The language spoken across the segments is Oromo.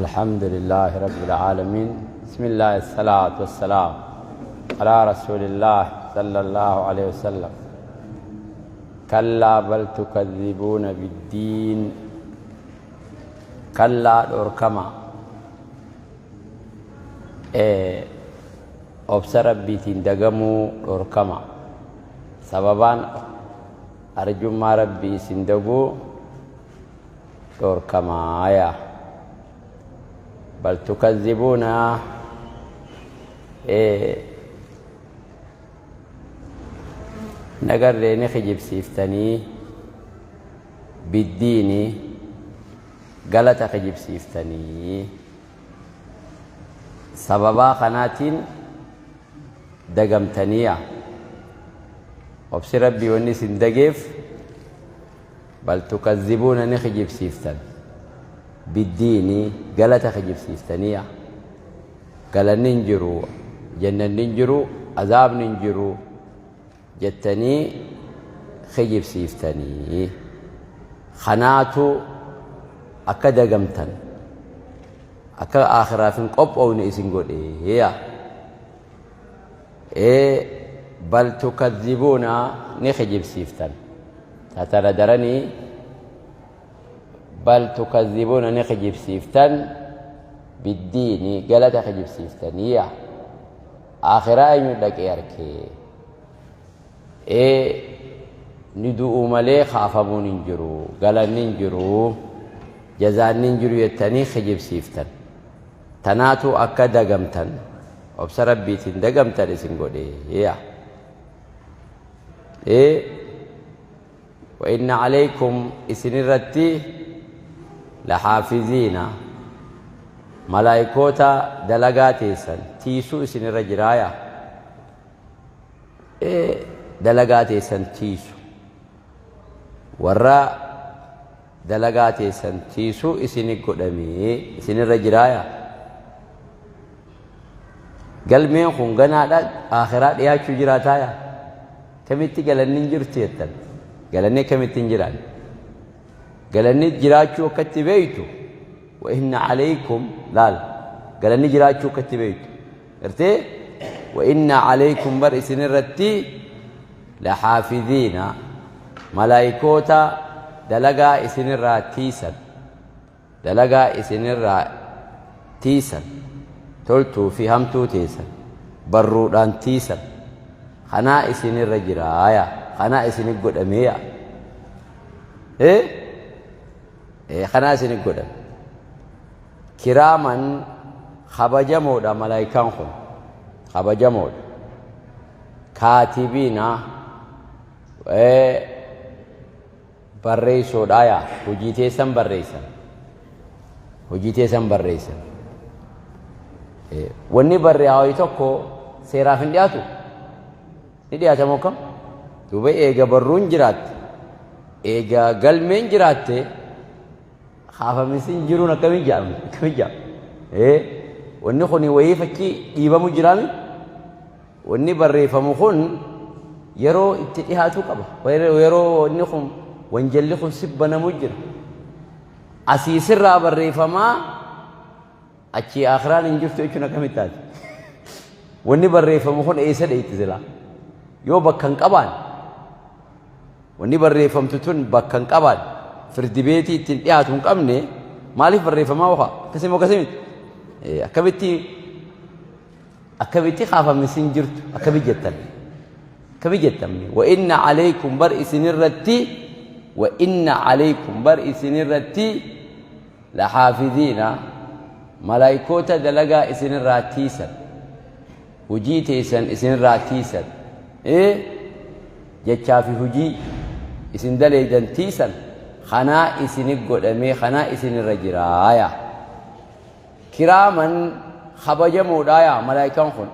الحمد لله رب العالمين بسم الله الصلاة والسلام على رسول الله صلى الله عليه وسلم كلا بل تكذبون بالدين كلا دوركما obsa Rabbiitiin dagamuu dhorkama. Sababaan arjummaa Rabbii isin daguu dhorkamaaya. Bal tukazzibuuna nagarree ni kijibsiiftanii biddiini galata kijibsiiftanii. Sababaa kanaatiin dagamtaniiya. Obsi Rabbii wanni isin dageef bal tukazzibuuna ni kijibsiiftan. Biddiini galata kijibsiiftaniiya. Galanni hin jiru, jannanni hin jiru, azaabni hin jiru jettanii kijibsiiftanii. Kanaatu akka dagamtan, akka aakhiraaf hin qophoofne isin godhe. Ee bal tukazzibuuna ni kijibsiiftan. Tatana daranii bal tukazzibuuna ni kijibsiiftan biddiini galata kijibsiiftaniya. Aakhiraa eenyu dhaqee arkee? Ee ni du'uu malee kaafamuun hin jiru, galanni hin jiru, jazaanni hin jiru jettanii kijibsiiftan. Tanaatu akka dagamtan, obsa Rabbiitiin dagamtan isin godhe. Yaa. Ee wa inna alaykum isinirratti lahaafiziina malaayikoota dalagaa teessan tiisuu isinirra jiraaya. Ee dalagaa teessan tiisu. Warra dalagaa teessan tiisuu isini godhamee isinirra jiraaya. Galmeen kun ganaadha akhiraa dhiyaachuu jiraataaya. Kamitti galanni hin jirtu jettan. Galanni akkamitti hin jiraan. Galanni jiraachuu akkatti beeytu. Wa inna alaykum laal. Galanni jiraachuu akkatti beeytu. Gartee wa inna alaykum bar isinirratti lahaafiziina malaayikoota dalagaa isinirraa tiisan dalagaa isinirraa tiisan toltuu fi hamtuu teessan barruudhaan tiisan kanaa isinirra jiraaya kanaa isini godhameeya kanaa isini godhame Kiraaman kabajamoodha malaayikaan kun kabajamoodha. Kaatibiina barreessoodha yaa hojii teessan barreessan. Hojii teessan barreessan. Wanni barreeffame tokko seeraaf hin dhiyaatu. Ni dhiyaata moo kam? Duuba eega barruun jiraatte eega galmeen jiraatte Kaafamisiin jiruun akkamiin jedhama? Akkamiin jedhama? Ee wanni kun wayii fakkii dhiibamu jiraami? Wanni barreeffamu kun yeroo itti dhihaatu qaba. Yeroo wanni kun wanjalli kun sibbanamu jira. Asii sirraa barreeffamaa achii akiraan hin jirtu jechuun akkamitti taate? Wanni barreeffamu kun eessa dheetti silaa? Yoo bakka hin qabaan Wanni barreeffamtu tun bakka hin qabaan firdi beetii ittiin dhiyaatu hin qabne maaliif barreeffamaa ofa akkasii moo akkasii miti akkamitti akkamitti kaafamni sin jirtu akkami jettan akkami jettan wa inna alaykum bar isinirratti wa inna alaykum bar isinirratti lahaafiziina malaayikoota dalagaa isinirraa tiisan hujii teessan isinirraa tiisan jechaa fi hujii isin daleeydan tiisan kanaa isini godhamee kanaa isinirra jiraaya. Kiraaman kabajamoodhaaya malaayikaan kun.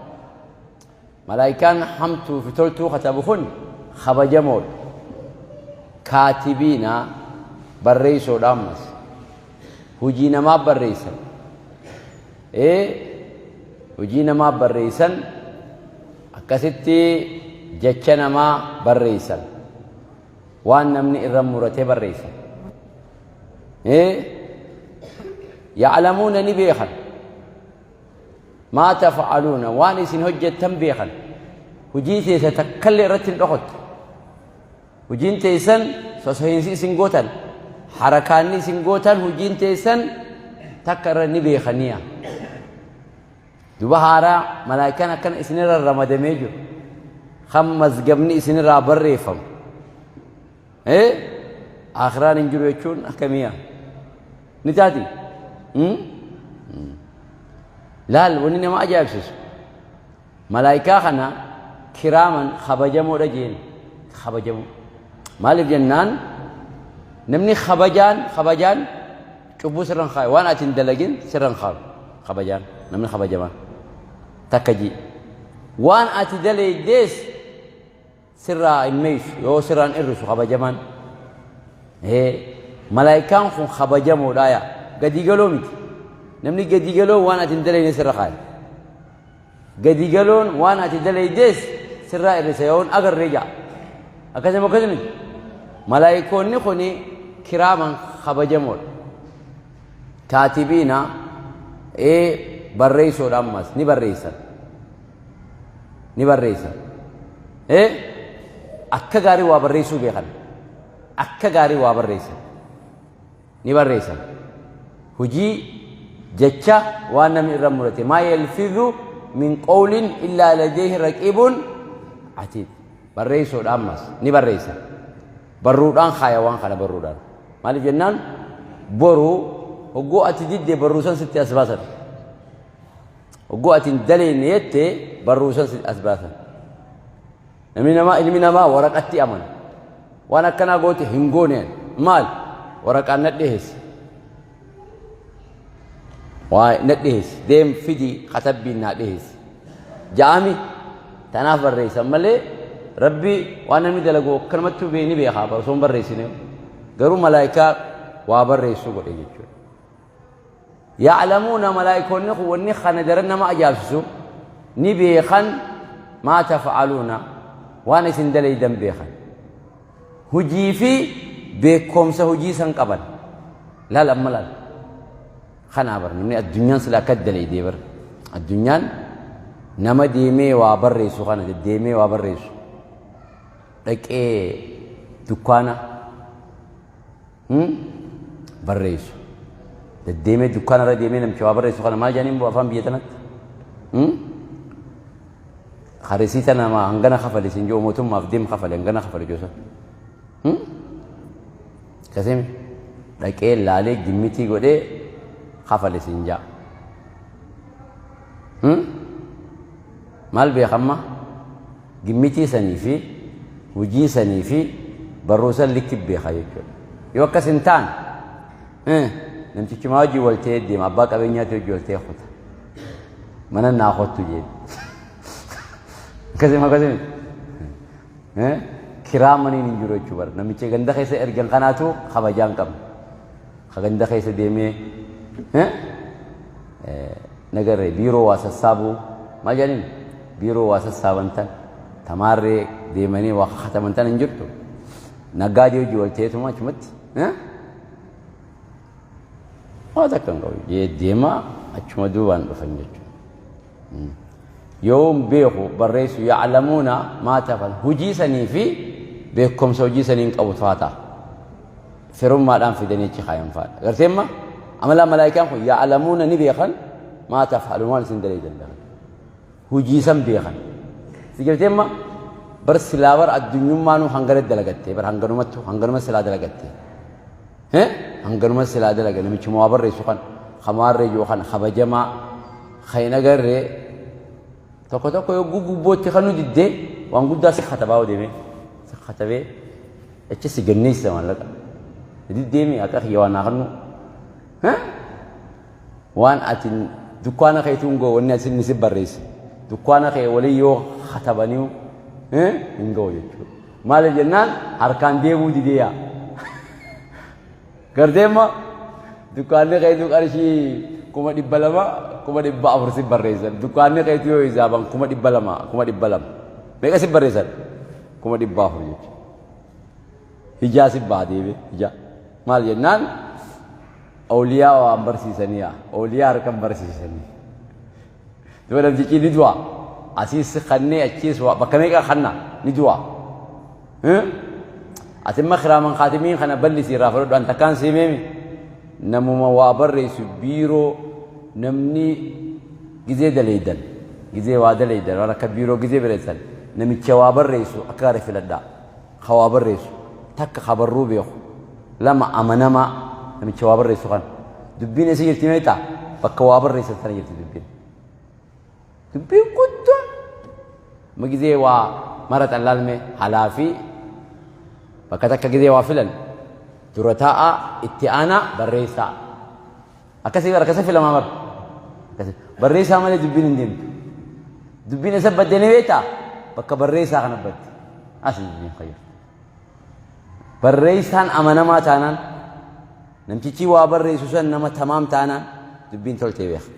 Malaayikaan hamtuu fi toltuu katabu kun kabajamoodha. Kaatibiina barreessoodha ammas. Hujii namaa barreessan. Hojii namaa barreessan akkasitti jecha namaa barreessan waan namni irra murate barreessan. Ya'lamuuna ni beekan. Maa taf'aluuna waan isin hojjettan beekan. Hujii teessa takkallee irratti hin dhokottu. Hujiin teessan sosohiinsi isin gootan, harakaanni isin gootan hujiin teessan takka irra ni beekaniya. Duba haaraa malaayikaan akkana isinirra ramadamee jiru. Kan mazgabni isinirraa barreeffamu. Ee aakhiraan hin jiru jechuun akkamiya? Ni taati? Laal wanni nama ajaa'ibsiisu. Malaayikaa kana kiraaman kabajamoodha jeen kabajamoo. Maaliif jennaan namni kabajaan kabajaan cubbuu sirra hin kaayu waan ati hin dalagin sirra hin kaayu kabajaan namni kabajamaan takka jii waan ati daleeydees sirraa hin meeysu yoo sirraan irrisu kabajamaan ee malaayikaan kun kabajamoodha yaa gadi galoo miti namni gadi galoo waan ati hin dalayne sirra kaaya gadi galoon waan ati dalaydees sirraa irrisa yoon agarree jaa akkasuma akkas miti malaayikoonni kun kiraaman kabajamoodha kaatibiina ee barreessoodha ammas ni barreessan ni barreessan. Eh? Akka gaarii waa barreessuu beekan. Akka gaarii waa barreessan. Ni barreessan. Hujii jecha waan namni irra murate. Maa yalfidhu min qawlin illaa ladayhi raqiibun atiid. Barreessuudha ammas ni barreessan. Barruudhaan kaaya waan kana barruudhaan. Maaliif jennaan boru hogguu ati didde barruu san sitti as baasan. Hogguu ati hin daleenne jette barruu san si as baasan. Namni namaa ilmi namaa waraqatti amana. Waan akkanaa goote hin goone ani. Maal? Waraqaan na dhiheessi. Waa na dhiheessi. Deem fidi katabbiin naa dhiheessi. Ja'ami tanaaf barreessan malee rabbi waan namni dalagu akkanumattuu ni beekaa osoo hin barreessine. Garuu malaayikaa waa barreessuu godhe jechuudha. Ya'lamuuna malaayikoonni kun wanni kana daran nama ajaa'ibsiisu ni beekan maa taf'aluuna waan isin dalaydan beekan. Hujii fi beekomsa hujii san qaban. Laal amma laal. Kanaa bar namni addunyaan sila akka dalaydee bar. Addunyaan nama deemee waa barreessu kana deddeemee waa barreessu. Dhaqee dukkaana barreessu. Deddeemee dukkaana irra deemee namicha waa barreessu kana maal jedhaniin boo afaan biyya tanatti? Harisiita nama hangana kafale siin jiru mootummaaf deem kafale hangana kafale joosa. Akkasimi dhaqee laalee gimmitii godhee kafale siin jaa. Maal beekamma? Gimmitii sanii fi hujii sanii fi barruu san likki beeka jechuudha. Yoo akkas hin taane namtichi maa hojii wal ta'ee deema abbaa qabeenyaatti hojii wal ta'ee kuta. Mana naa kottu jeen. Akkasii akkasii kiraa maniin hin jiru jechuudha. Namicha ganda keessa ergan kanaatu kabajaa hin qabne. Ka ganda keessa deemee nagarree biiroo waa sassaabuu maal jedhaniin biiroo waa sassaaban tan tamaarree deemanii waa kakataman tan hin jirtu naggaadee hojii wal ta'eetuma achumatti waa takka hin qabu jee deemaa achuma duubaan dhufan jechuudha. Yoo hin beeku barreessu ya'lamuuna maa tafal hojii sanii fi beekumsa hojii sanii hin qabu ta'a. Firummaadhaan fidanii achi kaayan fa'aadha. Gartee amma amala malaayikaan kun ya'lamuuna ni beekan maa taf'aluun waan isin dalaydan beekan. Hojii san beekan. Si gartee amma bar silaa bar addunyummaanuu hangana dalagatte bar hanganumattu hanganuma silaa dalagatte. Hanganuma silaa dalaga namichi waa barreessu kan kamaarree jiru kan kabajamaa kan hin agarree tokko tokko yoo gugubbootti kan nu diddee waan guddaa si katabaa deemee si katabee Achi si ganneessa maallaqa. Diddeemi haqa kiyya waan naa kennu. Waan ati dukkaana keetuu hin ga'u wanni ati inni si barreesse. Dukkaana kee walii yoo katabaniu hin ga'u jechuudha. Maaliif jennaan harkaan deemuu didee yaa. Gartee immoo dukkaanni keetuu qarshii 200,000 400,000 si barreessan. Dukkaanni keetuu yoo hisaaban 200,000 200,000. Meeqa si barreessan? 400,000 jechuudha. Hijaa si baha deebi'e hijaa. Maal jennaan Awliyaa waan barsiisanii yaa awliyaa harkan barsiisanii. Duba namtichi ni du'a. Asiis kannee achiis waa bakka meeqa kanna ni du'a. Ati imma kiraaman kaatimiin kana bal'isi irraa fudhadhu an takkaan si himeemi. Namuma waa barreessu biiroo namni gizee daleeydan gizee waa daleeydan waan akka biiroo gizee barreessan namicha waa barreessu akka gaarii filadhaa. Ka waa barreessu takka ka barruu beeku lama amanamaa namicha waa barreessu kana. Dubbiin eessa jirti meetaa? Bakka waa barreessan sana jirti dubbiin. Dubbiin guddoon amma gizee waa maraxan laalme halaa fi bakka takka gizee waa filan dura taa'aa itti aanaa barreessaa. Akkasii bara akkasii filamaa bara. Akkasii barreessaa malee dubbiin hin deemtu. Dubbiin eessa badde ni beektaa? Bakka barreessaa kana badde. Asii dubbiin fayyadu. Barreessaan amanamaa taanaan namtichi waa barreessu san nama tamaam taanaan dubbiin toltee beeka.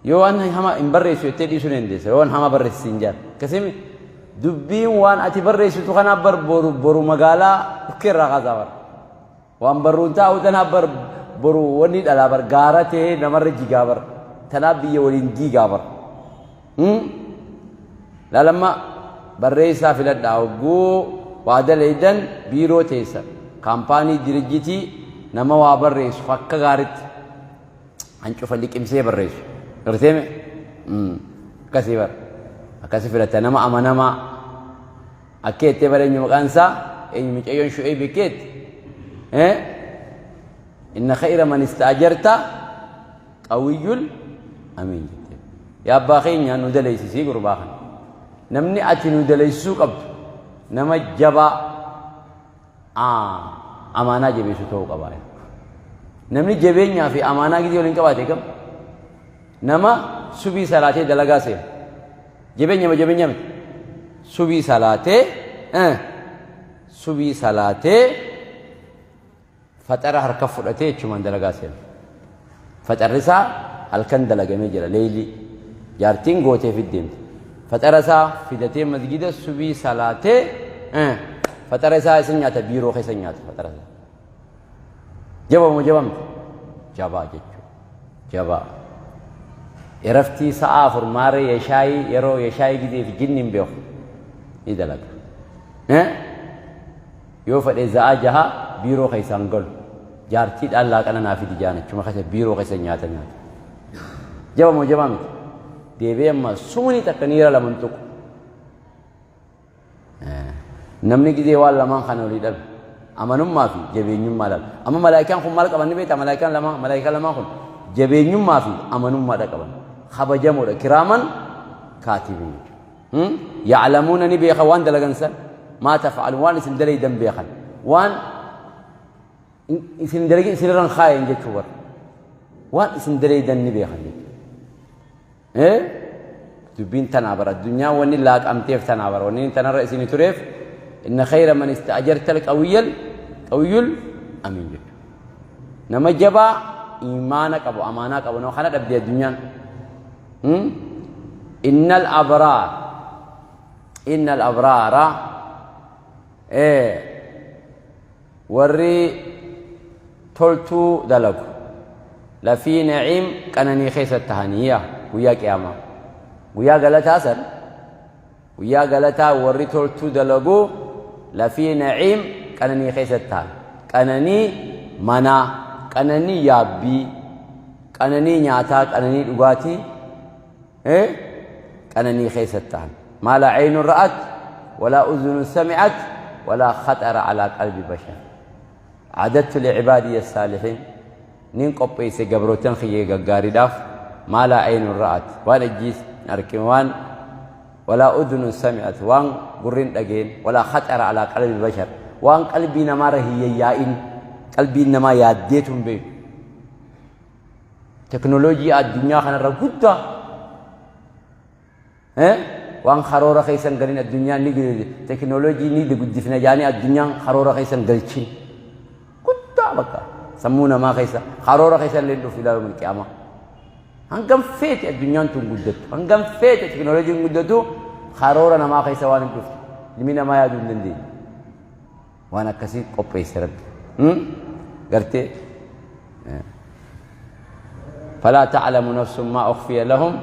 Yoo waan hama hin barreessu jettee dhiisuu ni dandeessa. Yoo waan hama barreessi hin jaan. Akkasimi dubbiin waan ati barreessitu kanaa bar boru boru magaalaa dhukkee irraa kaasaa bar. Waan barruun taa'u tanaa bar boru wanni dhalaa bar gaara ta'ee namarra jigaa bar. Tanaa biyya waliin diigaa bar. Laalamma barreessaa filadhaa hogguu waa dalaydan biiroo teessa kaampaanii dirijjitii nama waa barreessu akka gaaritti hancufa liqimsee barreessu. Garteeme? Akkasii bara. Akkasi filatta nama amanamaa. Akka jettee bara eenyu maqaan isaa eenyu mucayyoon Shu'eeb akkeetti. Inna khayra man ista'ajarta qawiyyul amiin jette. Yaa abbaa keenya nu daleessisii gurbaa kana. Namni ati nu daleessisuu qabdu nama jabaa amaanaa jabeessu ta'uu qaba. Namni jabeenyaa fi amaanaa gidee waliin qabaate kam? Nama subii salaatee dalagaa seenu. Jabeenya ma jabeenya miti? Subii salaatee subii salaatee faxara harka fudhatee jechumaan dalagaa seena. Faxarri isaa halkan dalagamee jira leeylii. Jaartiin gootee fiddeemte. Faxara isaa fidatee masgida subii salaatee faxara isaa isa nyaata biiroo keessa nyaata faxara isaa. Jaba moo jaba miti? Jabaa jechuudha. Jabaa. Iraftii sa'a 4 maaree yeshaayii yeroo yeshaayii gizee fi jinni hin beeku. Ni dalaga. Yoo fedhe za'aa jaha biiroo keessa hin galu. Jaartiidhaan laaqana naa fidi jaan achuma keessa biiroo keessa nyaata nyaata. Jaba moo jabaa miti? Deebi'ee amma sumni takka niira lama hin tuqu. Namni gizee waan lamaan kana olii dhabe. Amanummaa fi jabeenyummaa dhabe. Amma malaayikaan kun maal qaban ni beektaa? Malaayikaan lamaan malaayikaan lamaan kun jabeenyummaa fi amanummaadha qaban. Kabajamoodha. Kiraaman kaatibiin jechuudha. Ya'lamuuna ni beekan waan dalagan san maa taf'aluun waan isin dalaydan beekan waan isin dalagin isinirran kaayan jechuu bar waan isin dalaydan ni beekan jechuudha. Dubbiin tanaa bar addunyaan wanni laaqamteef tanaa bar wanni tanarra isin tureef inna khayra man ista'ajarta al-qawiyyal qawiyyul amiin jechuudha. Nama jabaa imaana qabu amaanaa qabu nama kana dhabde addunyaan. Innal abraar innal abraara warri toltuu dalagu lafii naciim qananii keessa tahaniya guyyaa qiyaamaa guyyaa galataa san guyyaa galataa warri toltuu dalagu lafii naciim qananii keessa tahan qananii manaa qananii yaabbii Qananii nyaataa, qananii dhugaatii, qananii keessatti ta'an. Maa laa caynun ra'at, walaa uzunun sami'at, walaa khaxara alaa qalbi bashar. Adattu li'ibaadiyya saalihiin nin qopheesse gabrootan kiyya gaggaariidhaaf maa laa caynun ra'at waan ijjiis hin arkin waan walaa udunun sami'at waan gurri hin dhageen walaa khaxara alaa qalbi bashar waan qalbii namaarra hin yayyaa'in qalbiin namaa yaaddeetu hin beektu. Teknooloojii addunyaa kanarra guddaa waan karoora keessa hin galin addunyaan ni teknooloojii ni guddifna jaanii addunyaan karoora keessa hin galchin guddaa bakka sammuu namaa keessa karoora keessa illee dhufu ilaalu milqiyaama. Hangam feete addunyaan tun guddattu hangam feete teknooloojiin guddatu karoora namaa keessa waan hin dhufne ilmi namaa yaaduu hin dandeenye. Waan akkasii qopheesse Rabbi. Gartee falaa ta'lamu nafsun maa ukhfiya lahum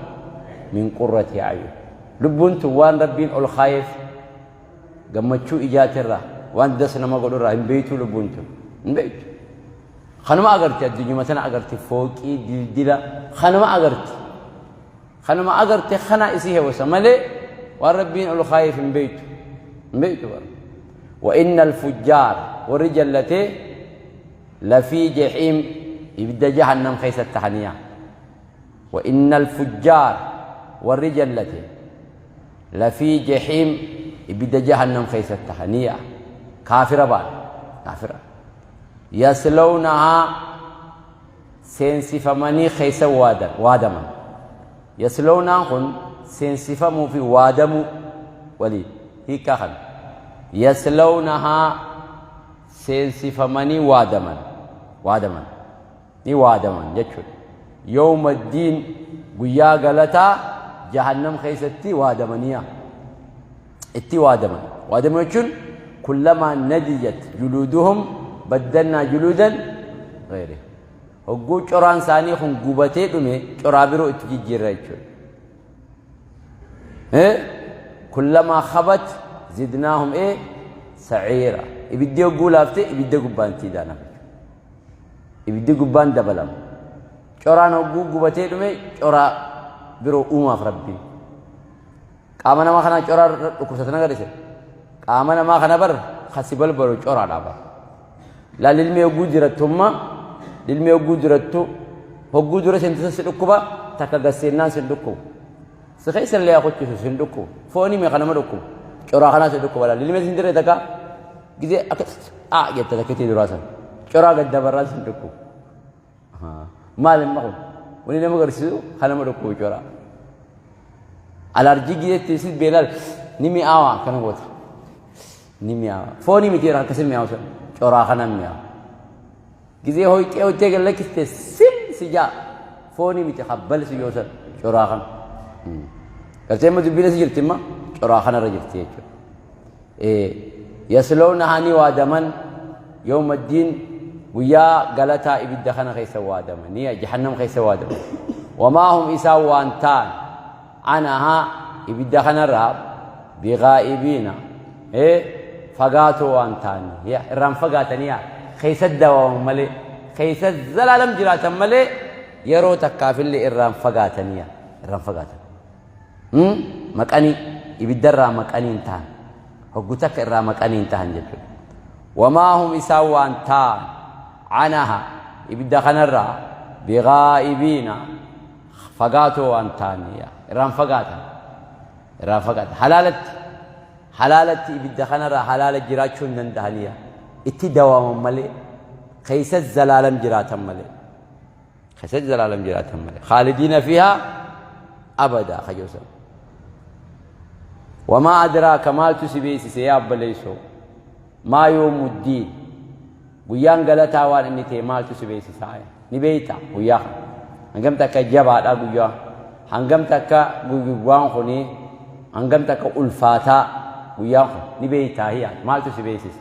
min qurrati a'yun. Lubbuun tun waan Rabbiin ol kaayeef gammachuu ijaatirraa waan das nama godhurraa hin beeytu lubbuun tun hin beeytu. Kanuma agarti addunyuma tana agarti fooqii dildila kanuma agarti. Kanuma agarte kana isii hewasa malee waan Rabbiin ol kaayeef hin beeytu. Hin beeytu bara. Wa inna al-fujjaar warri jallatee lafii jahiim ibidda jahannam keessatti tahaniya. Wa inna al-fujjaar warri jallate lafii jahiim ibidda jahannam keessatti tahaniya. Kaafira baan kaafira. Yaslawnahaa seensifamanii keessa waadaman. Yaslownaan kun seensifamuu fi waadamuu waliin hiikkaa kana. Yaslawnahaa seensifamanii waadaman. Waadaman. Ni waadaman jechuudha. Yawma diin guyyaa galataa jahannam keessatti waadamaniya. Itti waadaman. Waadaman jechuun kullamaa nadijat juluuduhum baddannaa juluudan ghayriha. Hogguu coraan isaanii kun gubatee dhume coraa biroo itti jijjiirra jechuudha. Kullamaa khabat zidnaahum sa'iira. Ibiddi hogguu laafte ibidda gubbaan itti idaanama. Ibiddi gubbaan dabalama. Coraan hogguu gubatee dhume coraa biroo uumaaf Rabbiin. Qaama namaa kanaa coraa dhukkubsatan agarsiisa. Qaama namaa kana bar kasi balbalu coraadha bar. Laal ilmi hogguu jirattummaa ilmi hogguu jirattu hogguu dura seentisa si dhukkuba takka gasseennaan si dhukkubu. Si keessa illee haa kochisu si dhukkubu. Foonii meeqa nama dhukkubu. Coraa kanaa si dhukkuba laal ilmi sin dirree takka gizee akka a jette takkitii duraa sana. Coraa gad dabarraa si dhukkubu. Maal inni kun? Wani nama agarsiisu kan nama dhukkubu coraa. Alarjii gizeetti si beelal ni mi'aawa akkana goota. Ni mi'aawa. Foonii miti akkasii mi'aawu sun coraa kana mi'aawa. Gizee hoyxee hoyxee gad lakkiste sim si jaa foonii miti habbal si yoo san coraa kana. Gartee amma dubbiin asi jirti imma coraa kanarra jirti jechuudha. Yaslawnahaa ni waadaman yawma diin guyyaa galataa ibidda kana keessa waadamanii jahannam keessa waadaman. Wamaa hum isaan waan ta'an anahaa ibidda kanarraa bighaa'ibiina fagaatoo waan ta'anii irraan fagaatanii keessa dawaaman malee keessa zalaalam jiraatan malee yeroo takkaafillee irraan fagaatanii irraan fagaatan. Maqanii ibiddarraa maqanii hin ta'an. Hoggu takka irraa maqanii hin ta'an jechuudha. Wamaa hum isaan waan ta'an anaha ibidda kanarraa bighaa'ibiina fagaatoo waan ta'anii irraan fagaatan. Irraan fagaatan. Halaalatti halaalatti ibidda kanarraa halaala jiraachuu hin danda'aniya. Itti dawaaman malee keessa zalaalam jiraatan malee. Keessa zalaalam jiraatan malee. Khaalidiina fiihaa abadaa kajosan. Wamaa adraaka maaltu si beeksise yaa obboleessoo? Maa yoomuddiin guyyaan galataa waan inni ta'e maaltu si beeksisaa? Ni beekta guyyaa kana. Hangam takka jabaadha guyyaa. Hangam takka guyyaan kuni hangam takka ulfaataa guyyaan kun ni beektaa hiyaa maaltu si beeksise?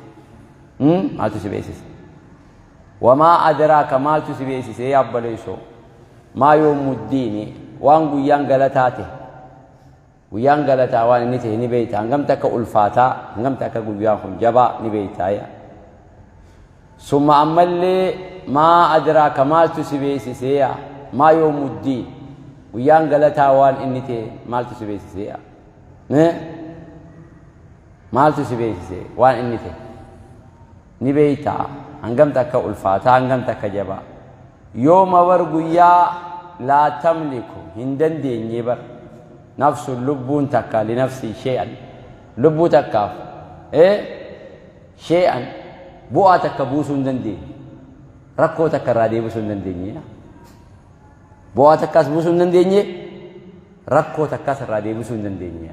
Maaltu si beeksise? Wamaa adraaka maaltu si beeksise yaa obboleessoo? Maa yoomuddiini waan guyyaan galataa ta'e. Guyyaan galataa waan inni ta'e ni beekta. Hangam takka ulfaataa hangam takka guyyaan kun jabaa ni beektaa yaa. Summa ammallee maa adraaka maaltu si beeksise yaa. Maa yoomuddiin guyyaan galataa waan inni ta'e maaltu si beeksise yaa. Maaltu si beeksise waan inni ta'e ni beektaa. Hangam takka ulfaataa hangam takka jabaa. Yooma bar guyyaa laa tamliku hin dandeenye bar nafsun lubbuun takka linafsii shee'an lubbuu takkaaf shee'an bu'aa takka buusuu hin dandeenye rakkoo takka irraa deebisuu hin dandeenye bu'aa takkaas buusuu hin dandeenye rakkoo takkaas irraa deebisuu hin dandeenye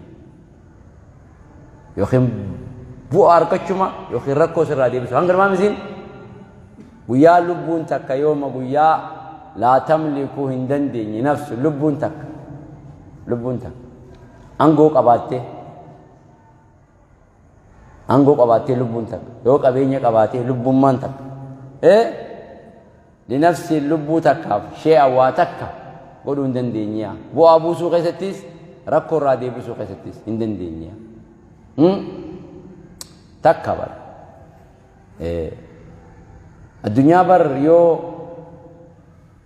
yookiin bu'aa argachuma yookiin rakkoo sirraa deebisuu hanga namaa misiin guyyaa lubbuun takka yooma guyyaa laa tamliku hin dandeenye nafsu lubbuun takka aangoo qabaattee lubbuun takka yoo qabeenya qabaattee lubbummaan takka Linafsi lubbuu takkaaf shee'a waa takka godhuu hin dandeenye. Bu'aa buusuu keessattis rakkoo irraa deebisuu keessattis hin dandeenye. Takka bara. Addunyaa bar yoo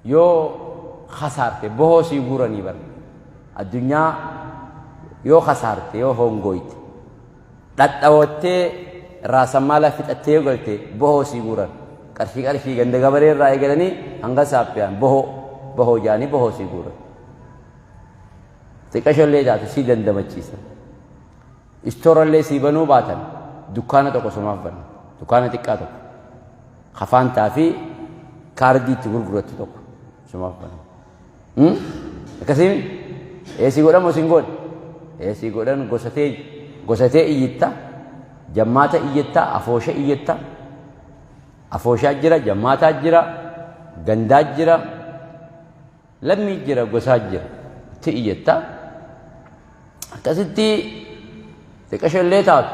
yoo khasaarte bohoo sii guuranii bar. Addunyaa yoo khasaarte, yoo hongoyte, dhadhawottee raasammaala fixattee yoo galte, bohoo sii guuran. Qarshii qarshii ganda gabaree irraa eegalanii hanga saappiyaan bohoo bohoo jaanii bohoo sii guuran. Xiqqashollee taate sii dandamachiisan. Istoorallee sii banuu baatan, dukkaana tokko sumaaf banan. Dukkaana xiqqaa tokko. Kafaantaa fi kaardii itti gurgurattu tokko sumaaf banan. Akkasiin eesii godhamu isin godhe. Eesii godhan gosatee gosatee iyyitta, jammaata iyyitta, afoosha iyyitta. Afooshaa jira, jammaataa jira, gandaa jira, lammii jira, gosaa jira. Itti iyyatta. Akkasitti xiqqasho illee taatu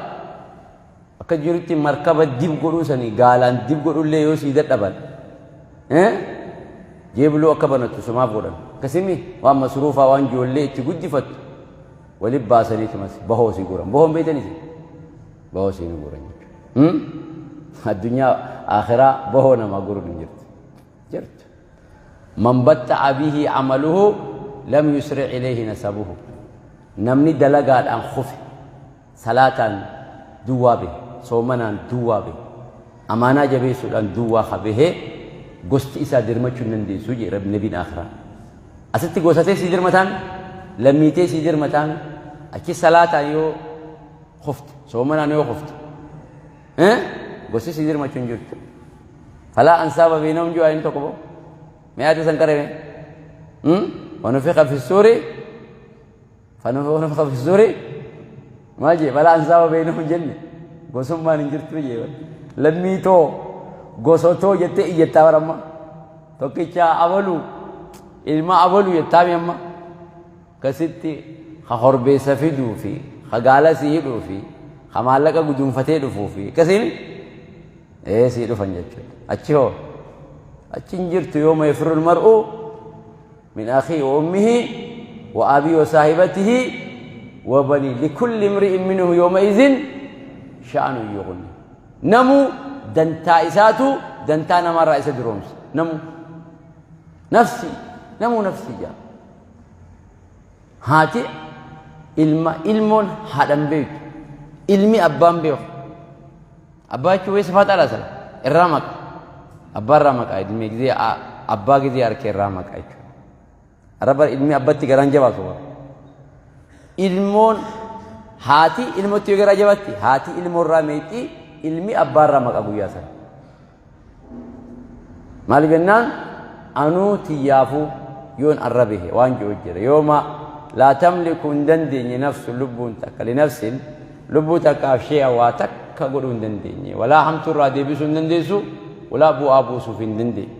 akka jirutti markaba dib godhuu sanii gaalaan dib godhullee yoo sii dadhaban, jeebloo akka banattu sumaaf godhan. Akkasimi waan masruufaa, waan ijoollee itti guddifattu walitti baasaniitumas bahoo sii guuran. Bohoon beektanis bahoo sii nu guuran jechuudha. Addunyaa akhiraa bahoo namaa guuruun hin jirtu. Jirtu. Man batta'a bihi amaluhu lam yusri ilayhi nasabuhu. Namni dalagaadhaan kufe, salaataan duwwaa bahe, soomanaan duwwaa bahe, amaanaa jabeessuudhaan duwwaa ka bahee, gosti isaa dirmachuu hin dandeessu jee rabbi nabiin akhiraa. Asitti gosatee sii dirmataan, lammiitee sii dirmataan, achi salaataan yoo kufte, soomanaan yoo kufte, gosti sii dirmachuu hin jirtu. Falaa ansaaba beeynahum ji'a inni tokko boo. Mee ati san qareme. Wanufiqa fi suuri, fanufiqa fi suuri maal jee? Falaa ansaaba beeynahum jenne, gosummaan hin jirtu jee. Lammii too, gosotoo jettee iyyattaa baramma. Tokkicha abalu, ilma abalu jettaami amma. Akkasitti ka horbeessa fiduu fi ka gaala sii hidhuu fi ka maallaqa guduunfatee dhufuu fi akkasiin ee sii dhufan jechuudha. Achi hoo achi hin jirtu. Yooma yafirru mar'u min akhiihi wa ummihi wa abiihi wa saahibatihi wa banii, likulli imri'in minhum yooma izin sha'anun yughni. Namu dantaa isaatu dantaa namarraa isa duroomsa. Namu nafsi, namuu nafsi jaa. Haati ilma, ilmoon haadhan beektu. Ilmi abbaan beeku. Abbaa jechuun wayii sifaa xaalaa sana irraa maqa. Abbaa irraa maqa, ilmi gizee abbaa gizee harka irraa maqa jechuudha. Araba ilmi abbatti garaan jabaatu bara. Ilmoon haati ilmotti yoo garaa jabaatti, haati ilmoo irraa meexxii, ilmi abbaa irraa maqa guyyaa sana. Maaliif jennaan, anuu tiyyaafuu yoon arra bahe waan jiru jira. Yooma laa tamliku hin dandeenye nafsu lubbuun takka linafsin lubbuu takkaaf shee'a waa takka godhuu hin dandeenye. Walaa hamtuu irraa deebisuu hin dandeessu, walaa bu'aa buusuuf hin dandeenye.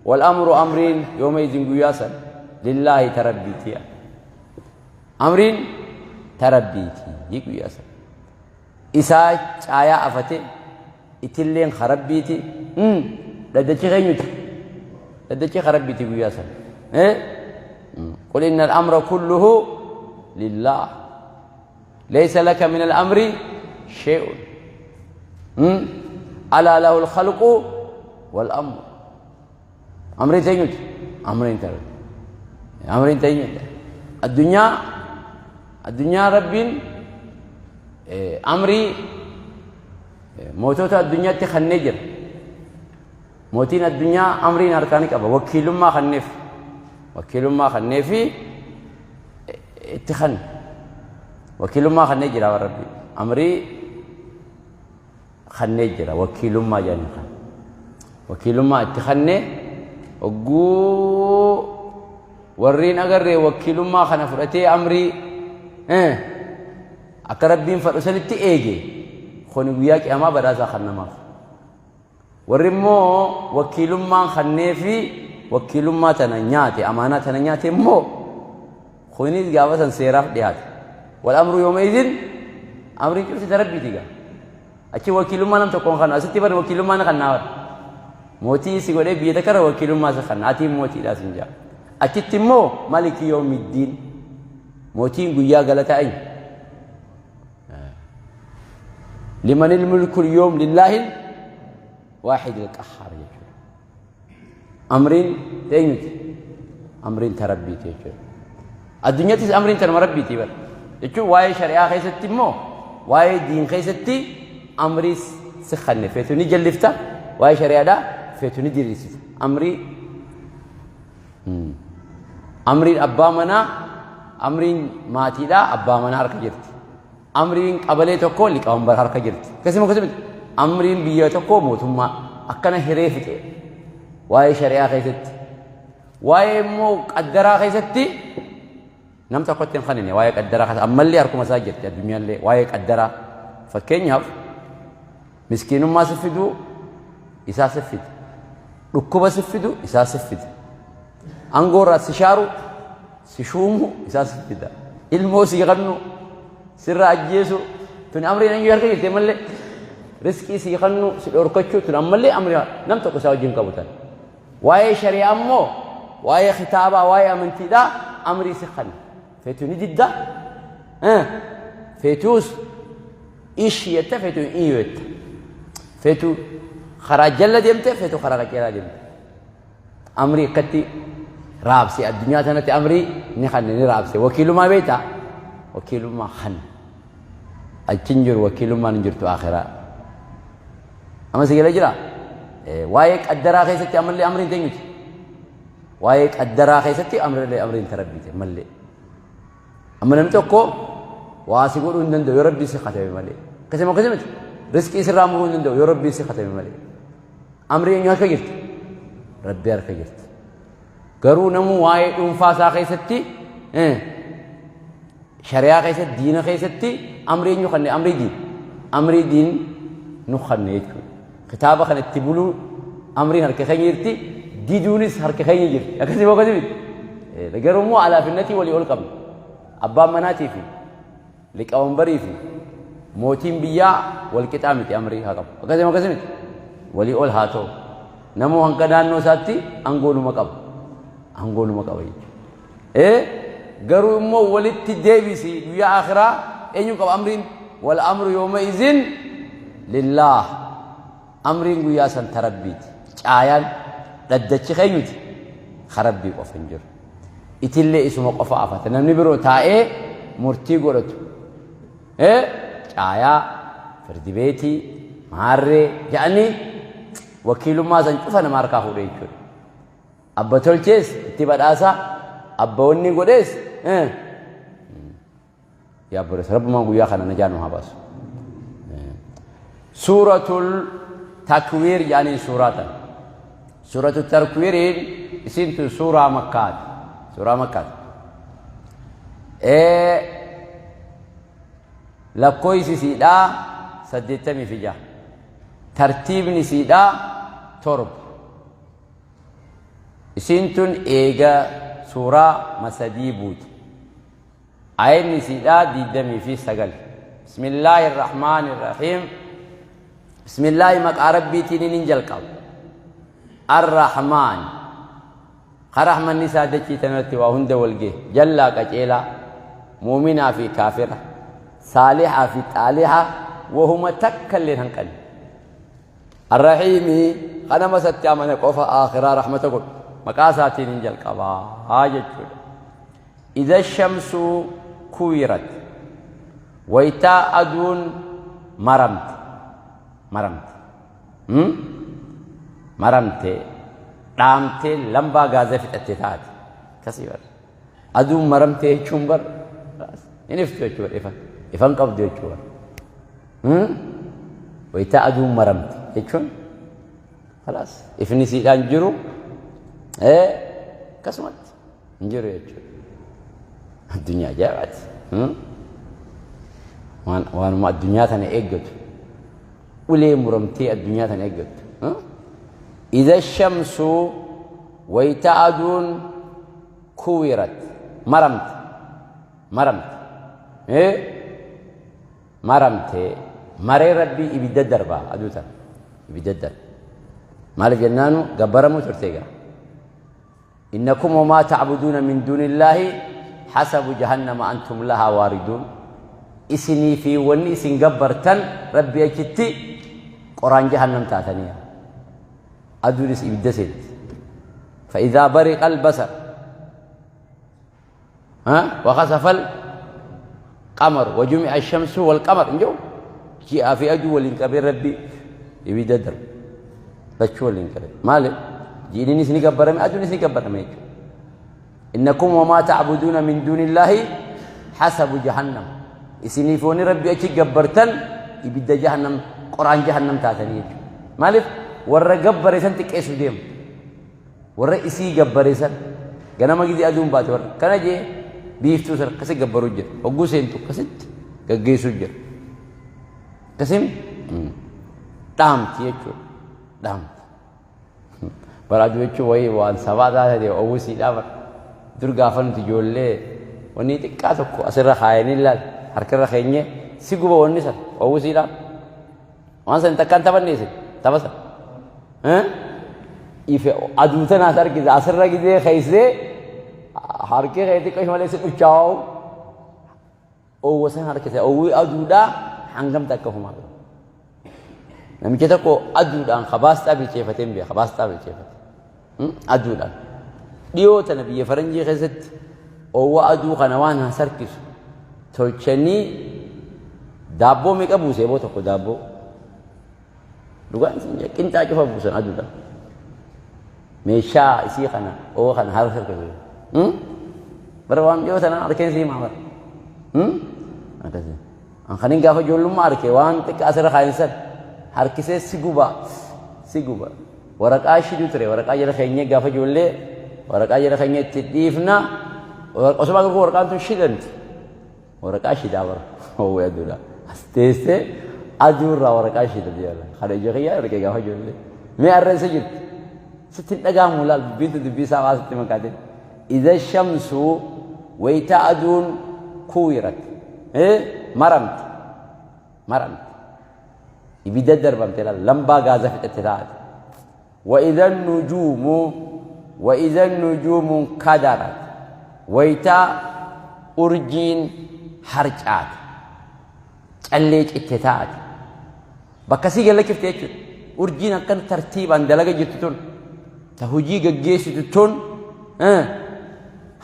Wal amru amriin yooma izin guyyaa san lillaahi tarabbiitiya. Amriin tarabbiitii guyyaa san. Isaa caayaa afate itilleen ka Rabbiiti. Dhaddachi keenyuti? Dhaddachi ka Rabbiiti guyyaa san. Qul inna al-amra kulluhu lillah, laysa laka min al-amri shay'un, alaa lahu al-khalqu wal amru. Amriin teenyuti? Amriin ta Rabbi, amriin teenyuti. Addunyaa Rabbiin amrii mootota addunyaatti kennee jira. Mootiin addunyaa amriin harkaa ni qaba. Wakiilummaa kenneef. Wakiilummaa kenneefi itti kenne. Wakiilummaa kennee jira Rabbi. Amrii kennee jira. Wakiilummaa jedhanii kan. Wakiilummaa itti kennee hogguu warriin agarree wakiilummaa kana fudhatee amrii akka Rabbiin fadhu sanitti eege, kuni guyyaa qiyaamaa badhaasaa kan namaaf. Warri immoo wakiilummaan kanneefi wakiilummaa tana nyaate, amaanaa tana nyaate immoo, kunis gaafa san seeraaf dhiyaate. Wal amru yooma idin amriin cufti ta Rabbiiti gaa. Achi wakiilummaa nam tokkoon kan asitti bari wakiilummaa na kannaa bara. Mootii si godhee biyya takka irra wakiilummaa si kanna. Atiin mootiidhaa sin jaa. Achitti immoo maliki yoomiddiin. Mootiin guyyaa galataa eenyu? Limanil mulkul yoom lillaahil waahidil qahhaar jechuudha. Amriin eenyuti? Amriin ta Rabbiiti jechuudha. Addunyattis amriin tanuma Rabbiiti bara. Jechuun waa'ee shari'aa keessatti immoo waa'ee diin keessatti amrii si kanne feetu ni jallifta waa'ee shari'aadhaa feetu ni diriirsita. Amrii amriin abbaa manaa amriin maatiidhaa abbaa manaa harka jirti. Amriin qabalee tokkoo liqawanbar harka jirti. Akkasuma akkasumatti amriin biyya tokkoo mootummaa akkana hiree fixe. Waa'ee shari'aa keessatti. Waa'ee immoo qaddaraa keessatti nam tokkotti hin kanine waa'ee qaddaraa keessatti ammallee harkuma isaa jirti addunyaallee waa'ee qaddaraa. Fakkeenyaaf miskiinummaa si fiduu isaa si fida. Dhukkuba si fidu isaa si fida. Aangoo irraa si shaaru si shuumu isaa si fida. Ilmoo si kannu sirra ajjeesu tun amriin eenyu harka jirti ammallee riskii si kannu si dhorkachuu tun ammallee amrii nam tokko isaa wajjin qabu tan. Waa'ee shari'aa immoo waa'ee kitaabaa waa'ee amantiidhaa amrii si kanna. Feetu ni didda feetuus ishi jette feetu hin jette. Feetu karaa jalla deemte feetu karaa qajeelaa deemte. Amrii akkatti raabse addunyaa tanatti amrii ni kanne ni raabse wakiilummaa beektaa wakiilummaa kanne achi hin jiru wakiilummaan hin jirtu akhiraa amma si gala jira waa'ee qaddaraa keessatti ammallee amriin teenyuti waa'ee qaddaraa keessatti amrillee amriin tarabbiite mallee amma namni tokko waa si godhuu hin danda'u yoo rabbii si katabe malee akkasuma akkasumatti riskii sirraa muruu hin danda'u yoo rabbii si katabe malee Amri eenyu harka jirti? Rabbi harka jirti. Garuu namuu waa'ee dhuunfaa isaa keessatti shari'aa keessatti diina keessatti amri eenyu kanne amri diin amri diin nu kanne jechuudha. Kitaaba kana itti buluu amriin harka keenya jirti diduunis harka keenya jirti. Akkasii moo akkasii miti? Garuu immoo alaafinnatii walii ol qabna. Abbaan manaatii fi Liqawanbarii fi mootiin biyyaa wal qixaa miti amrii haa qabu. Akkasii akkasii miti. Walii ol haa ta'u. Namuu hanga naannoo isaatti aangoo numa qaba. Aangoo numa qaba jechuudha. Ee garuu immoo walitti deebisi guyyaa akhiraa eenyu qaba amriin wal amru yooma izin lillaah. Amriin guyyaa san tarabbiiti. Caayaan dhaddachi keenyuti karabbii qofa hin jiru. Itillee isuma qofa afata. Namni biroo taa'ee murtii godhatu. Caayaa, firdi beetii, maarree jedhanii wakiilummaa san cufa nama harkaa fuudhe jechuudha. Abba tolchees itti badhaasa, abba wanni godhees yaa obboleessa rabbumaan guyyaa kana najaa nu haa baasu. Suuratul Takwiir jedhaniin suuraa tana. Suuratul Takwiiriin isiin tun suuraa Makkaati. Suuraa Makkaati. Lakkoofsi isiidhaa 86. Tartiibni isiidhaa 7. Isiin tun eega suuraa masadii buute. Aayanni isiidhaa 29. Bismillaahi Irrahmaani Irrahiim. Bismillaahi maqaa Rabbiitiin inin jalqaba. Arrahmaan. Ka rahmanni isaa dachii tanarratti waa hunda wal gahe. Jallaa qaceelaa. Muuminaa fi kaafira. Saalihaa fi xaalihaa wahuma takka illee hin hanqanne. Arrahiimi ka nama isatti amane qofa aakhiraa rahmata godhu. Maqaa isaatiin hin jalqabaa jechuudha. Idha shamsu kuwirat waytaa aduun maramte maramte maramte dhaamtee lambaa gaaza fixatte taate akkasii bar aduun maramte jechuun bar hin iftu jechuu bar ifa ifan qabdu jechuu bar waytaa aduun maramte jechuun khalaas ifni siidhaan jiru akkasumatti hin jiru jechuudha. Addunyaa ajaa'ibaati. Waanuma addunyaa tana eeggatu. Ulee muramtee addunyaa tana eeggattu. Idha shamsu wayita aduun kuwirat maramte maramte maramte maree rabbii ibidda darba aduu tana ibidda darba. Maaliif jennaanu gabbaramuu turte egaa. Innakum wamaa ta'buduuna min duunillaahi hasabu jahannama antum lahaa waariduun. Isinii fi wanni isin gabbartan Rabbii achitti qoraan jahannam taatanii. Aduunis ibidda seenti. Fa'idaa bariqa albasar. وخسف القمر وجمع الشمس والقمر انجو جاء في أجو ولين ربي يبي در لچو ولين قبي مال جيني نسني كبرمي أجو نسني كبرمي إنكم وما تعبدون من دون الله حسب جهنم إسني فوني ربي أشي جبرتن يبدا جهنم قرآن جهنم تاتني مالف ورا جبر سنتك إيش ديم warra isii gabbare san ganama gizee aduun baate warra kana jee biiftuu san akkasi gabbaruu jira hogguu seentu akkasitti gaggeessuu jira akkasim dhaamti jechuudha dhaamti bara aduu jechuun wayii waan sabaa taate owwisiidhaa bara dur gaafa nuti ijoollee wanni xiqqaa tokko asirra kaayanii laal harkarra keenyee si guba wanni san owwisiidhaa waan san takkaan taphanne isin tapha san Ife aduu tanaas argite asirra gizee keessee harki kee xiqqoo malee si dhuchaa'u oowwa san harkise oowwi aduudhaa hangam takka humaa namicha tokko aduudhaan kabaasxaa bilcheefatee hin beeka kabaasxaa bilcheefate aduudhaan dhiyoo tana biyya faranjii keessatti oowwa aduu kana waan has harkisu tolchanii daabboo meeqa buuse boo tokko daabboo Dhugaan isin jedha qinxaa cufa buusan aduudha. Meeshaa isii kana oo kana harka harka. Bara waan dhiyoo tana harkeen sii maa bara. Akkasii. An kanin gaafa ijoollummaa arke waan xiqqaa asirra kaayan san harkisee si guba si guba. Waraqaa shiduu ture waraqaa jala keenyee gaafa ijoollee waraqaa jala keenyee itti dhiifna osuma agarru waraqaan tun shidanti. Waraqaa shidaa bara hawwee aduudha. As teessee aduurraa waraqaa shida jechuudha. Kana ija kiyyaa arge gaafa ijoollee. Mee har'a isa jirti? Sitti hin dhaga'amu laal dubbiin tun dubbii isaa waa sitti makaate. Iza shamsu wayita aduun kuwirat. Maramte. Maramte. Ibidda darbamte laal lambaa gaaza fixatte taate. Wa iza nujuumu wa iza nujuumu nkadarat wayta urjiin harcaate callee citte taate bakka sii gad lakkifte jechuudha. Urjiin akkan tartiibaan dalaga jirtu tun ta hujii gaggeessitu tun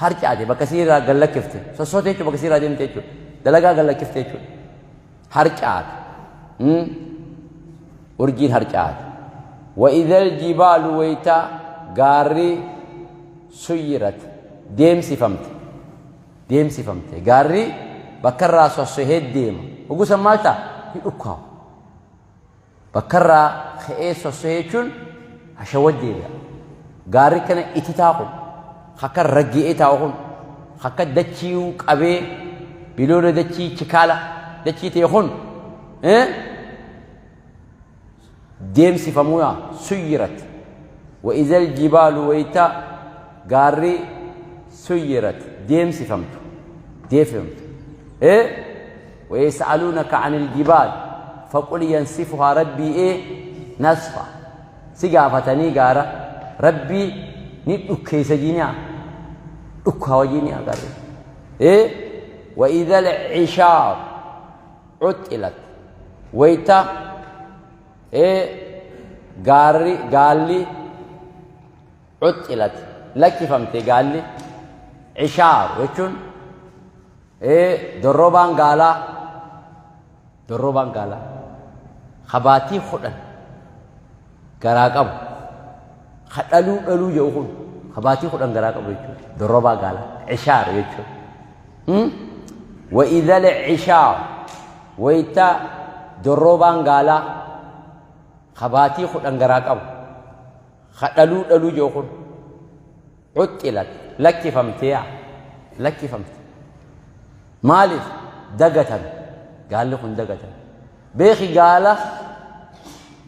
harcaate bakka sii irraa gad lakkifte sossoote jechuudha bakka sii irraa deemte jechuudha. Dalagaa gad lakkifte jechuudha. Harcaate. Urjiin harcaate. Wa idhal jibaalu wayta gaarri suyyirat deemsifamte. Deemsifamte. Gaarri bakka irraa sossohee deema. Hogguu san maal ta'a? Ni dhukkaawa. Bakka irraa ka'ee sossohee jechuun hashawwa deebi'a. Gaarri kana ititaa kun, akka raggi'ee taa'u kun, akka dachii qabee biloona dachii chikaala dachii ta'e kun deemsifamuu suyyirat. Wa izal jibaalu wayita gaarri suyyirat deemsifamtu deemsifamtu. ويسألونك عن الجبال فقل ينسفها ربي إيه نسفا سيغافتني غارة ربي ni dhukkeessa jiini'a dhukkaawa jiini'a gaarri إيه وإذا العشار عطلت ويتا إيه غاري غالي عطلت لكفمت غالي عشار وچون Ee dorrobaan gaalaa dorrobaan gaalaa ka baatii 10 garaa qabu ka dhaluu dhaluu jedhu kun ka baatii 10 garaa qabu jechuudha. Dorrobaa gaalaa cishaar jechuudha. Wa idhal cishaar wayita dorrobaan gaalaa ka baatii 10 garaa qabu ka dhaluu dhaluu jedhu kun Cuxxilat, lakkifamte yaa, lakkifamte. Maaliif? Dagatame. Gaalli kun dagatame. Beeki gaala,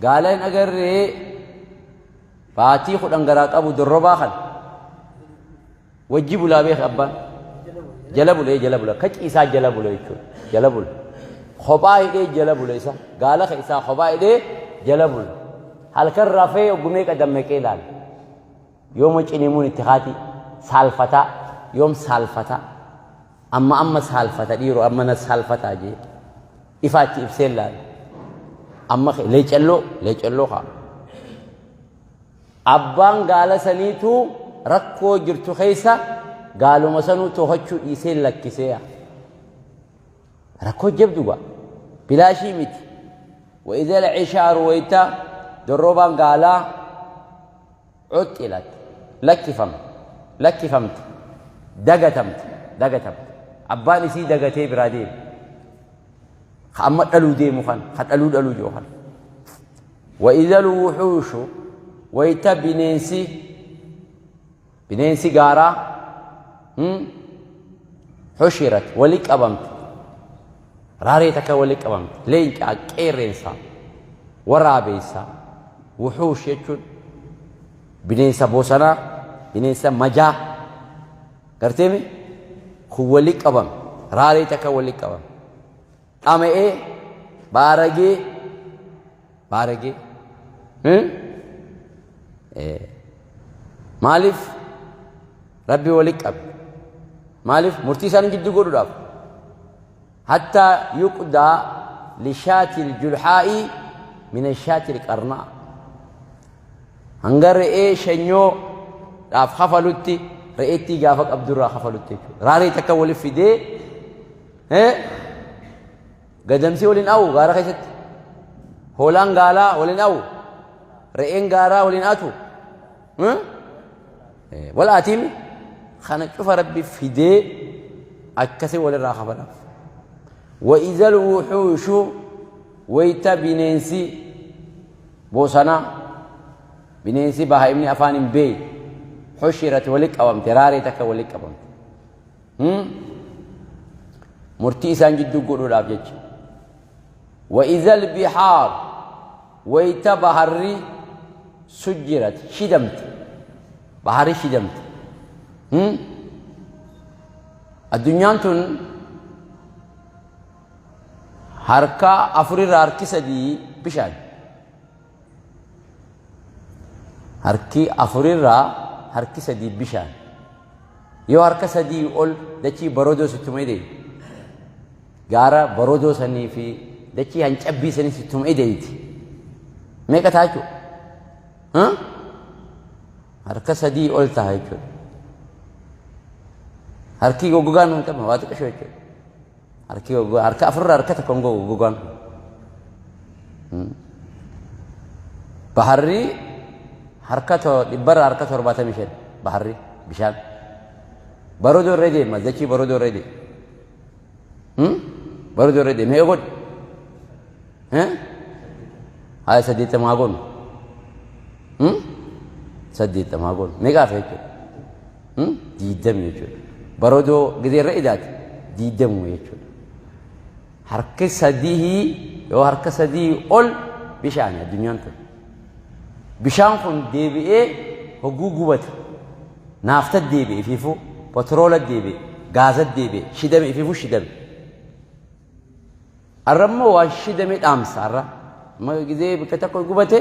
gaala hin agarree baatii 10 garaa qabu dorrobaa kana. Wajji bulaa beeki abbaan. Jala bulee jala bula. Ka ciisaa jala bula jechuudha. Jala bula. Kophaa hidhee jala bula isa. Gaala ka isaa kophaa hidhee jala bula. Halkan rafee oggu meeqa dammaqee ilaala. Yooma cinimuun itti kaati saalfataa yoom saalfataa amma amma saalfata dhiiroo amma na saalfataa jee ifaa itti ibsee ilaala. Amma leecalloo leecalloo kaa. Abbaan gaala saniitu rakkoo jirtu keessa gaaluma sanuu to'achuu dhiisee lakkisee. Rakkoo jabdu gaa bilaashii miti. وإذا العشار wayta dorrobaan gaalaa عطلت lakkifam lakkifamte dagatamte dagatamte abbaan isii dagatee biraa deeme ka amma dhaluu deemu kan ka dhaluu dhaluu jiru kan. وإذا الوحوش wayta bineensi bineensi gaaraa حشرت wali qabamte raaree takka wali qabamte leencaa qeerrensaa waraabeessaa wuxuush jechuun bineensa bosonaa bineensa majaa garteemi kun wali qabame raaree takka wali qabame dhama'ee baaragee baaragee maaliif rabbi wali qabe maaliif murtii isaanii gidduu godhuudhaaf حتى يقضى لشاة الجلحاء من الشاة القرناء hanga re'ee shanyoo dhaaf kafalutti re'eettii gaafa qabdurraa kafalutti jechuudha. Raaree takka waliif fidee gadamsii waliin awu gaara keessatti hoolaan gaalaa waliin awu re'een gaaraa waliin atu wal atiimi kana cufa rabbi fidee akkasii walirraa kafalaaf. وإذا الوحوش wayta bineensi bosonaa bineensi bahaa'imni afaan hin beekne حشرت wali qabamte raaree takka wali qabamte murtii isaan jidduu godhuudhaaf jecha. وإذا البحار wayta baharri سجرت shidamte baharri shidamte. Addunyaan tun harka afurirraa harki sadii bishaan. Harki afurirraa harki sadii bishaan. Yoo harka sadii ol dachii barodoo sittuma ideeti. Gaara barodoo sanii fi dachii hancabbii sanii sittuma ideeti. Meeqa ta'a jechuudha? Harka sadii ol ta'a jechuudha. Harki goggogaan hin qabne waa xiqqashoo jechuudha. Harki goggogaa harka afurraa harka tokko hin gogu goggogaan. Baharri harka dhibbarraa harka 75 baharri bishaan. Barodoo irra deema dachii barodoo irra deema. Barodoo irra deema meeqa godhi? Haa 80 godhu. 80 godhu. Meeqa hafe jechuudha? 20 jechuudha. Barodoo gizee irra idaate 20 jechuudha. Harki sadii yoo harka sadii ol bishaani addunyaan tun. Bishaan kun deebi'ee hogguu gubata. Naafta deebi'e ifiifuu, petroola deebi'e, gaaza deebi'e, shidame ifiifuu shidame. Arra immoo waan shidame dhaamsa arra. Amma gizee bakka tokko gubate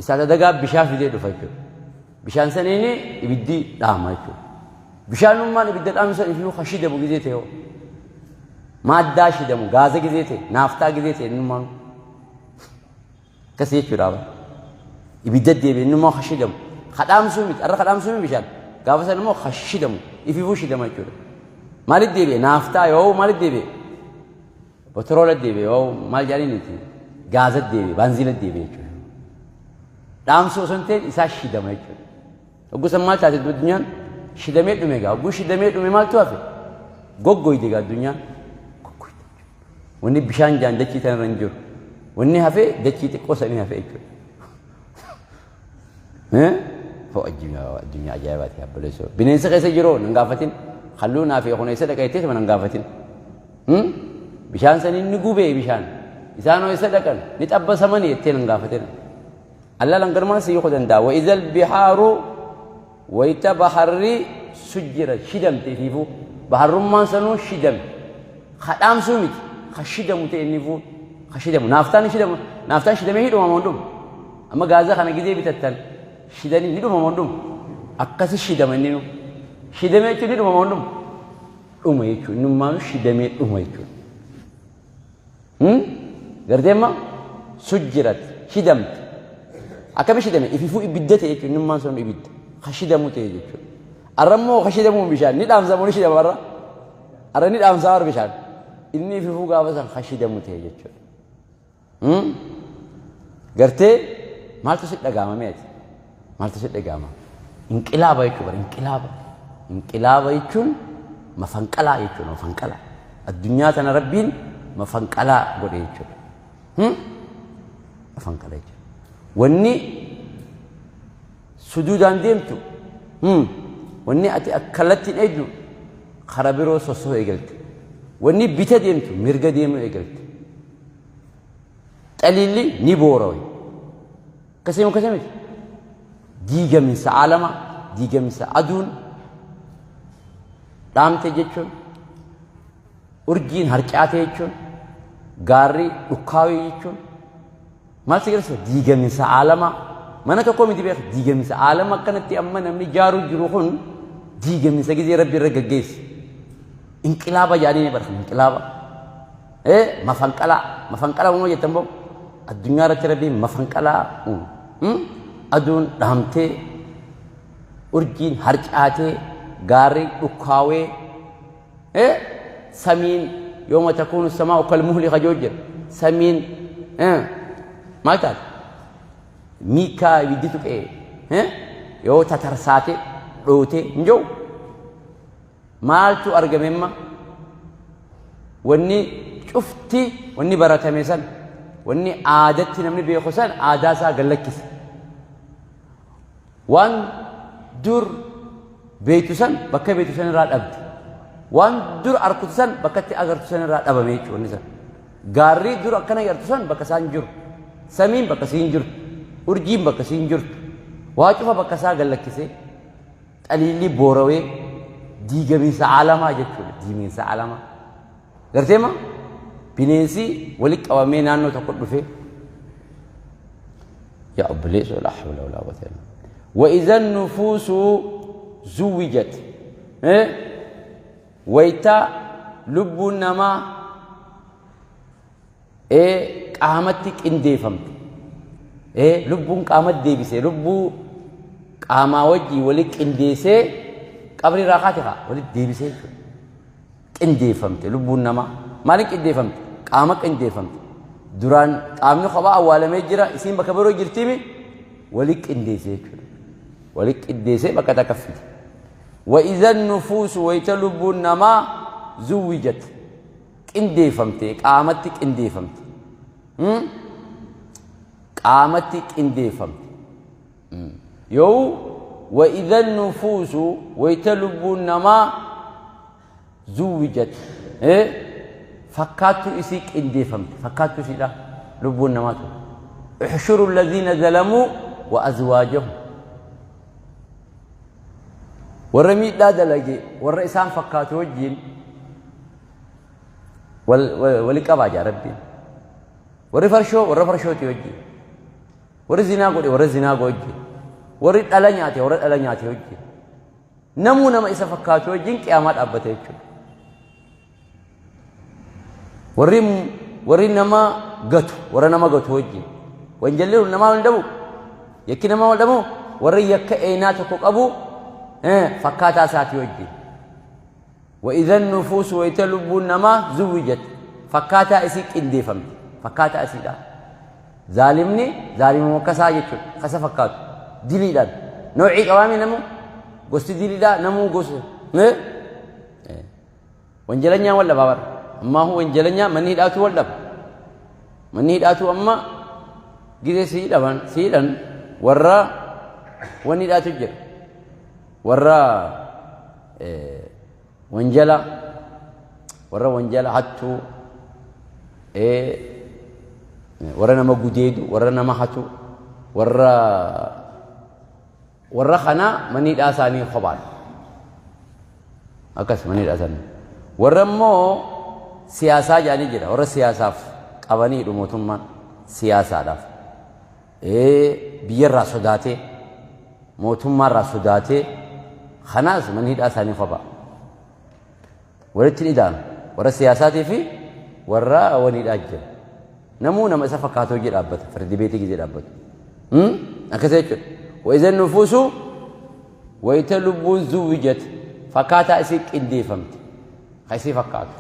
isaa sadagaa bishaan fidee dhufa jechuudha. Bishaan saniin ibiddi dhaama jechuudha. Bishaanummaan ibidda dhaamsan ifiifuu kan shidamu gizee ta'e hoo. Maaddaa shidamu gaaza gizee ta'e naaftaa gizee ta'e innummaan akkasii jechuudha. Ibidda deebi'e innummaan kan shidamu. Kadhaamsuu miti arra kadhaamsuu miti bishaan gaafa sana immoo kan shidamu ifiifuu shidama jechuudha. Maalitti deebi'e naaftaa yoo maalitti deebi'e petroola deebi'e yoo maal jedhaniiti gaaza deebi'e baanziila deebi'e jechuudha. Dhaamsuu osoo hin ta'in isaa shidama jechuudha. Hogguu san maal taate addunyaan shidamee dhume egaa hogguu shidamee dhume maaltu hafe goggoyde egaa addunyaan goggoyde. Wanni bishaan jaan dachii tanarra hin jiru. Wanni hafe dachii xiqqoo sanii hafe jechuudha. Addunyaa ajaa'ibaati abboleessoo. Bineensi keessa jiru nan gaafatin. Halluu naa fi kun eessa dhaqa jettee nan gaafatin. Bishaan sanii ni gubee bishaan. Isaan hoo eessa dhaqan ni xabbasamanii jettee nan gaafatin. Allah langarumaan si hiikuu danda'a. وإذا البحار wayta baharri سجرت shidamte ifiifuu. Baharrummaan sanuu shidame. Kadhaamsuu miti. Ka shidamu ta'e inni fuu. Ka shidamu. Naaftaan shidamu. Naaftaan shidamee hidhuma moo hin dhumu? Amma gaaza kana gizee bitattan shidanii ni dhuma moo hin dhumu? Akkasi shidama inni nu. Shidamee jechuun ni dhuma moo hin dhumu? Dhuma jechuun innummaanu shidamee dhuma jechuudha. Gartee amma sujjirat shidamte. Akkami shidame? Ififuu ibidda ta'e jechuudha. Innummaan sun ibidda. Ka shidamu ta'e jechuudha. Arra immoo ka shidamu bishaan ni dhaamsa moo ni shidama arra? Arra ni dhaamsa arra bishaan. Inni ififuu gaafa san ka shidamu ta'e jechuudha. Gartee maaltu si dhaga'ama mee ati? Maaltu si dhaga'ama? Inqilaaba jechuudha bara inqilaaba. Inqilaaba jechuun mafanqalaa jechuudha mafanqalaa. Addunyaa tana Rabbiin mafanqalaa godhe jechuudha. Mafanqalaa jechuudha. Wanni sujuudaan deemtu wanni ati kallattiin eegdu kara biroo sossoo eegalte. Wanni bita deemtu mirga deemuu eegalte. Xaliilli ni boorawe. Akkasii akkasii miti. Diigaminsa aalama, diigaminsa aduun dhaamte jechuun, urjiin harcaate jechuun, gaarri dhukkaawe jechuun, maal si garsiisa? Diigaminsa aalamaa. Mana tokko miti beeka. Diigaminsa aalama akkanatti amma namni jaaruu jiru kun diigaminsa gizee Rabbi irra gaggeesse. Inqilaaba jedhanii ni barsan inqilaaba. Mafanqalaa mafanqalaa uumama jettan boo addunyaa irratti Rabbiin mafanqalaa uume. Aduun dhaamtee urjiin harcaatee gaarri dhukkaawee samiin yooma takuunu samaa'u kalmuhli kajoo jira samiin maal taate miikaa ibiddi tuqee yoo tatarsaate dhoote hin jiru Maaltu argame amma? Wanni cufti wanni baratame san wanni aadatti namni beeku san aadaa isaa gad lakkise. Waan dur beektu san bakka beektu san irraa dhabde. Waan dur arkutu san bakka itti agartu san irraa dhabame jechuudha wanni san. Gaarri dur akkana agartu san bakka isaan jiru. Samiin bakka siin jirtu. Urjiin bakka siin jirtu. Waa cufa bakka isaa gad lakkisee. Xaliilli boorawee diigamiinsa aalamaa jechuudha. Diigamiinsa aalamaa. Gartee ma? Bineensi walitti qabamee naannoo tokko dhufe. Yaa obboleessoo laa hawla walaa quwwata illa billah. Wa idhan nufuusu zuwijat. Wayita lubbuun namaa qaamatti qindeeffamte. Lubbuun qaamatti deebisee lubbuu qaamaa wajjin walitti qindeessee qabrii irraa kaate kaa walitti deebisee jechuudha. Qindeeffamte lubbuun namaa. Maaliin qindeeffamte? Qaama qindeeffamte. Duraan qaamni kophaa awwaalamee jira isiin bakka biroo jirtiimi walitti qindeessee jechuudha. Walitti qindeessee bakka takka fide. Wa idhan nufuusu wayita lubbuun namaa zuwwijat qindeeffamte qaamatti qindeeffamte. Qaamatti qindeeffamte. Yoo wa idhan nufuusu wayita lubbuun namaa zuwwijat fakkaattuu isii qindeeffamte fakkaattuu isiidha lubbuun namaa tun. Uxshuru alladhiina zalamuu wa azwaajahum. Warra miidhaa dalage warra isaan fakkaatu wajjin wali qabaa jaa Rabbiin. Warri farshoo warra farshooti wajjin. Warri zinaa godhe warra zinaa godhe wajjin. Warri dhala nyaate warra dhala nyaate wajjin. Namuu nama isa fakkaatu wajjin qiyaamaa dhaabbata jechuudha. Warri warri nama gatu warra nama gatu wajjin. Wanjalli namaa wal dhabu yakki namaa wal dhabu warri yakka eenaa tokko qabu fakkaataa isaatii wajjin. Wa idha nufuusu wayita lubbuun namaa zuwwijat fakkaataa isii qindeeffamte fakkaataa isiidha. Zaalimni zaalimuma akka isaa jechuudha. Kasa fakkaatu diliidhaan noocii qabaame namu gosti diliidhaa namuu gosa. Wanjalanyaa wal dhabaa bara. Ammaa wanjalanyaa manni hidhaatu wal dhaba. Manni hidhaatu amma gizee si hidhaman si hidhan warra wanni hidhaatu jira. Warra wanjala warra wanjala hattuu warra nama gudeedu warra nama hatu warra warra kana manni hidhaa isaanii kophaadha. Akkas manni hidhaa isaanii. Warra immoo siyaasaa jedhanii jira. Warra siyaasaaf qabanii hidhu mootummaan siyaasaadhaaf. Biyyarraa sodaatee, mootummaarraa sodaatee, kanaas manni hidhaa isaanii kophaa. Walitti hin idaanu. Warra siyaasaatii fi warra waniidhaa jira. Namuu nama isa fakkaatu hojii dhaabbata. Firdi beetii gizee dhaabbatu. Akkas jechuudha. Wayizan nufuusu wayita lubbuun zuwwijat fakkaataa isii qindeeffamte. Ka isii fakkaatu.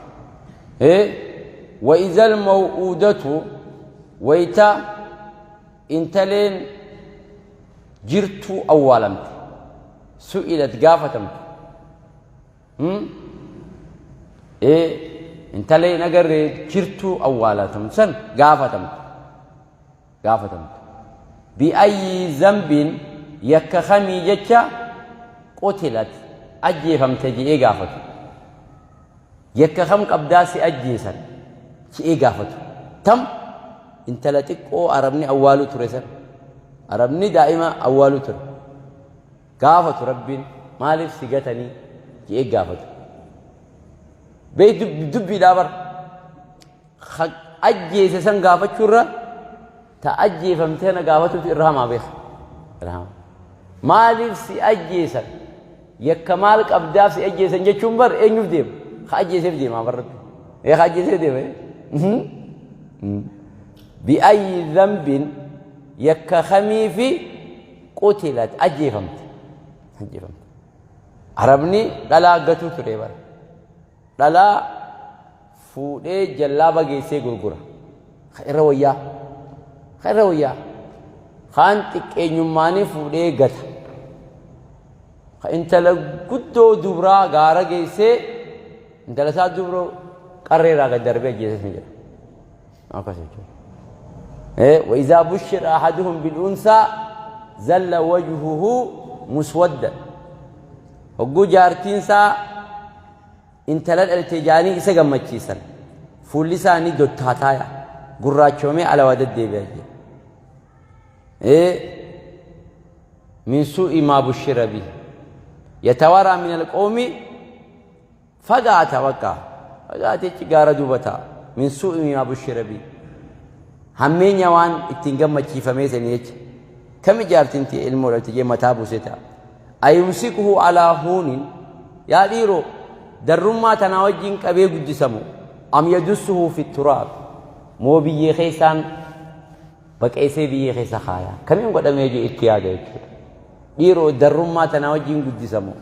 Wayizal maw'uudatu wayita intaleen jirtuu awwaalamte. Su'ilat gaafatamte. Ee intala hin agarre jirtuu awwaalatamtu san gaafatamtu. Gaafatamtu. Bi'ayyi zambin yakka kamii jecha qutilat ajjeefamte je'ee gaafatu. Yakka kam qabdaa si ajjeesan je'ee gaafatu. Tam intala xiqqoo arabni awwaaluu ture san. Arabni daa'ima awwaaluu ture. Gaafatu Rabbiin maaliif si gatanii je'ee gaafatu. Bee dubbiidhaa bar ka ajjeese san gaafachuurra ta ajjeefamte sana gaafatuutu irra hamaa beeka. Irra hamaa. Maaliif si ajjeesan yakka maal qabdaaf si ajjeesan jechuun bar eenyuuf deema? Ka ajjeeseef deema bar Rabbi. Ee ka ajjeeseef deema. Bi'ayyi dhanbin yakka kamiifi qutilat ajjeefamte ajjeefamte arabni dhalaa gatuu ture bara dhalaa fuudhee jallaaba geessee gurgura ka irra wayyaa ka irra wayyaa kaan xiqqeenyummaanii fuudhee gata ka intala guddoo dubraa gaara geessee intala isaa dubroo qarree irraa gad darbee ajjeesas ni jira Akkas jechuudha. وإذا بشر أحدهم بالأنثى زل وجهه مسودا hogguu jaartiin isaa intala dhalte jaanii isa gammachiisan fuulli isaanii dottaataaya gurraachoomee alawaa deddeebi'a jira. Min suu'i maa bushira bihi yatawaraa min alqawmi Fagaata bakka. Fagaatee achi gaara duuba taa'a. Min suu'i maa bushira bi. Hammeenya waan ittiin gammachiifamee sanii jecha. Kami jaartiin tiyya ilmoo dhalti jee mataa buusee taa'a. Ayumsikuhu alaa huunin. Yaa dhiiroo darrummaa tanaa wajjin qabee guddisamu. Am yadussuhu fi turaab. Moo biyyee keessaan baqeessee biyyee keessa kaaya. Kamiin godhamee jee itti yaada jechuudha. Dhiiroo darrummaa tanaa wajjin guddisamu.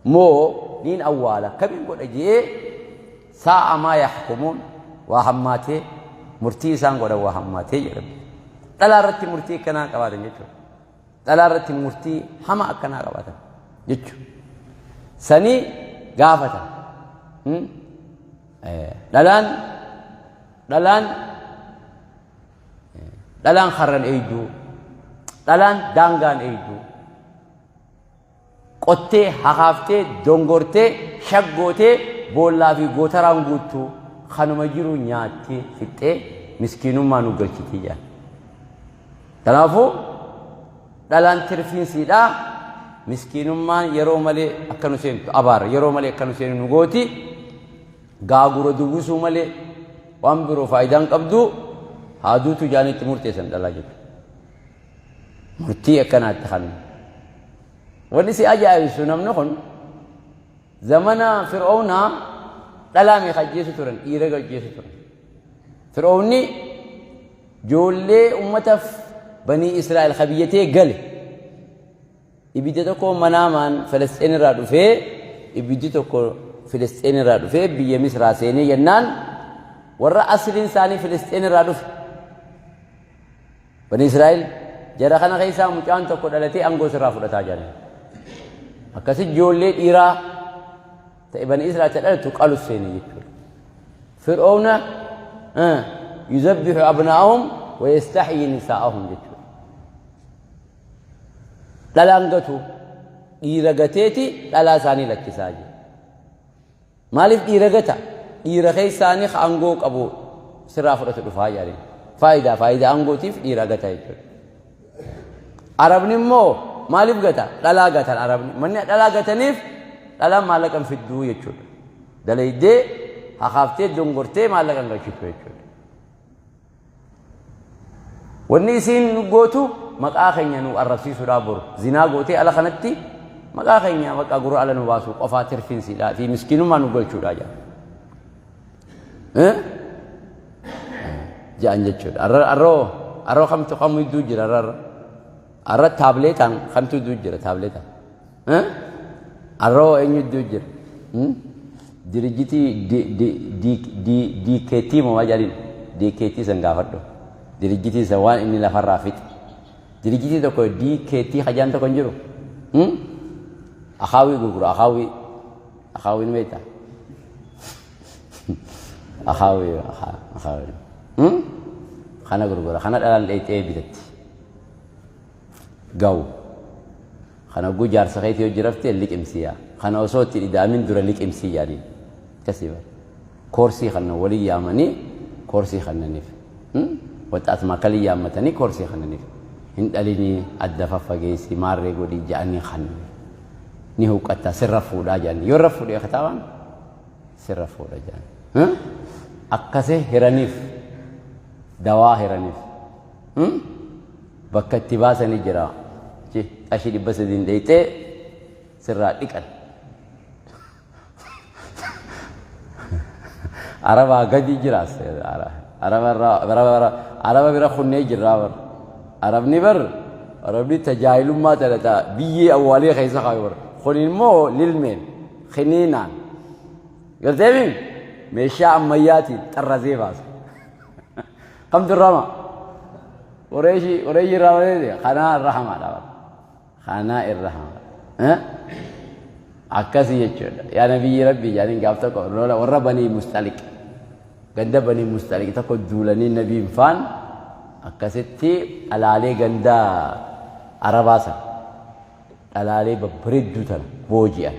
Moo niin awwaala akkamiin godha je'ee saa'a maa yaxkumuun waa hammaatee murtii isaan godhan waa hammaatee jedha Rabbi. Dhalaa irratti murtii akkanaa qabaatan jechuudha. Dhalaa irratti murtii hama akkanaa qabaatan jechuudha. Sanii gaafatan. Dhalaan dhalaan dhalaan karran eeyduu dhalaan daangaan eeyduu Qottee, hakaaftee, dongortee, shaggootee, boollaa fi gootaraan guuttu kanuma jiru nyaattee fixxee miskiinummaa nu galchiti jedhan. Kanaafuu dhalaan tirfiin siidhaa miskiinummaan yeroo malee akka nu seentu abaara yeroo malee akka nu seenu nu gooti gaagura duwwisuu malee waan biroo faayidaan qabdu haaduutu jaanitti murteessan dhalaa jechuudha. Murtii akkanaatti kan wanni si ajaa'ibsu namni kun zamana fir'oownaa dhalaa meeqa ajjeesu turan dhiira ajjeesu turan. Fir'oowni ijoollee ummata banii Israa'el ka biyyatee gale ibidda tokko manaamaan Filisxeen irraa dhufee ibiddi tokko Filisxeen irraa dhufee biyya Misraa seenee jennaan warra asliin isaanii Filisxeen irraa dhufe Bani Israa'el jara kana keessaa mucaan tokko dhalatee aangoo sirraa fudhataa jedhan. Akkasi ijoollee dhiiraa ta'e Bani Israa'el ta'e dhalatu qalus seene jechuudha. Fir'oowna yuzabbihu abnaa'ahum wa yastaxyii nisaa'ahum jechuudha. Dhalaan gatu dhiira gateeti dhalaa isaanii lakkisaa jira. Maaliif dhiira gata? Dhiira keessaani ka angoo qabu sirraa fudhatu dhufaa jedhaniin. Faayidaa faayidaa angootiif dhiira gata jechuudha. Arabni immoo maaliif gata? Dhalaa gatan arabni. Manni dhalaa gataniif dhalaan maallaqa hin fidduu jechuudha. Dalaydee hakaaftee dongortee maallaqa hin galchitu jechuudha. Wanni isiin nu gootu maqaa keenya nu arrabsiisuudhaa boru. Zinaa gootee ala kanatti maqaa keenya bakka gurra ala nu baasuu qofaa tirfinsiidhaa fi miskiinummaa nu galchuudhaa jedha. Jedhan jechuudha. Arroo arroo kamtu kamtu idduu jira arra arra taableetaan kamtu idduu jira taableetaan. Arroo eenyu idduu jira? Dirijjitii DKT moo maal jedhaniin? DKT san gaafadhu. Dirijjitiin san waan inni lafarraa fixe. Dirijjitii tokko DKT hajaan tokko hin jiru. Akaawii gurgura akaawii. Akaawii ni beektaa? Akaawii akaawii. Kana gurgura kana dhalaan dheexee bitatti. Gawu. Kana hogguu jaarsa keetii hojii rafte liqimsiyaa. Kana osoo itti ida'amin dura liqimsii jedhaniin. Akkasii bara. Koorsii kana walii yaamanii koorsii kannaniif. Waxaat makalii yaammatanii koorsii kannaniif. Hin dhalinii adda faffageessi maarree godhii jedhanii kannaniif. Ni huqqatta sirra fuudhaa jedhanii. Yoo irra fuudhee kitaabaan sirra fuudha jedhanii. Akkasii hiraniif dawaa hiraniif. Bakka itti baasanii jira. Qarshii 300 dheeyxee sirraa dhiqan. Arabaa gadi jiraas. Araba bira kunnee jirraa bar. Arabni bar arabni tajaajilummaa tana ta biyyee awwaalee keessa kaayu bar. Kun immoo lilmeen kiniinaan. Garteemi meeshaa ammayyaatiin xarrazee baasa. Kamtu irra hama? Qureeshii Qureeshii irraa malee kanaa irra hamaadha bara. Kanaa irra hamaadha. Akkasii jechuudha. Yaa nabiyyi rabbii jedhanii gaaf tokko lola warra banii mustaliq ganda banii mustaliq tokko duulanii nabiin faan akkasitti dhalaalee ganda arabaa sana dhalaalee babbareedduu tana booji'an.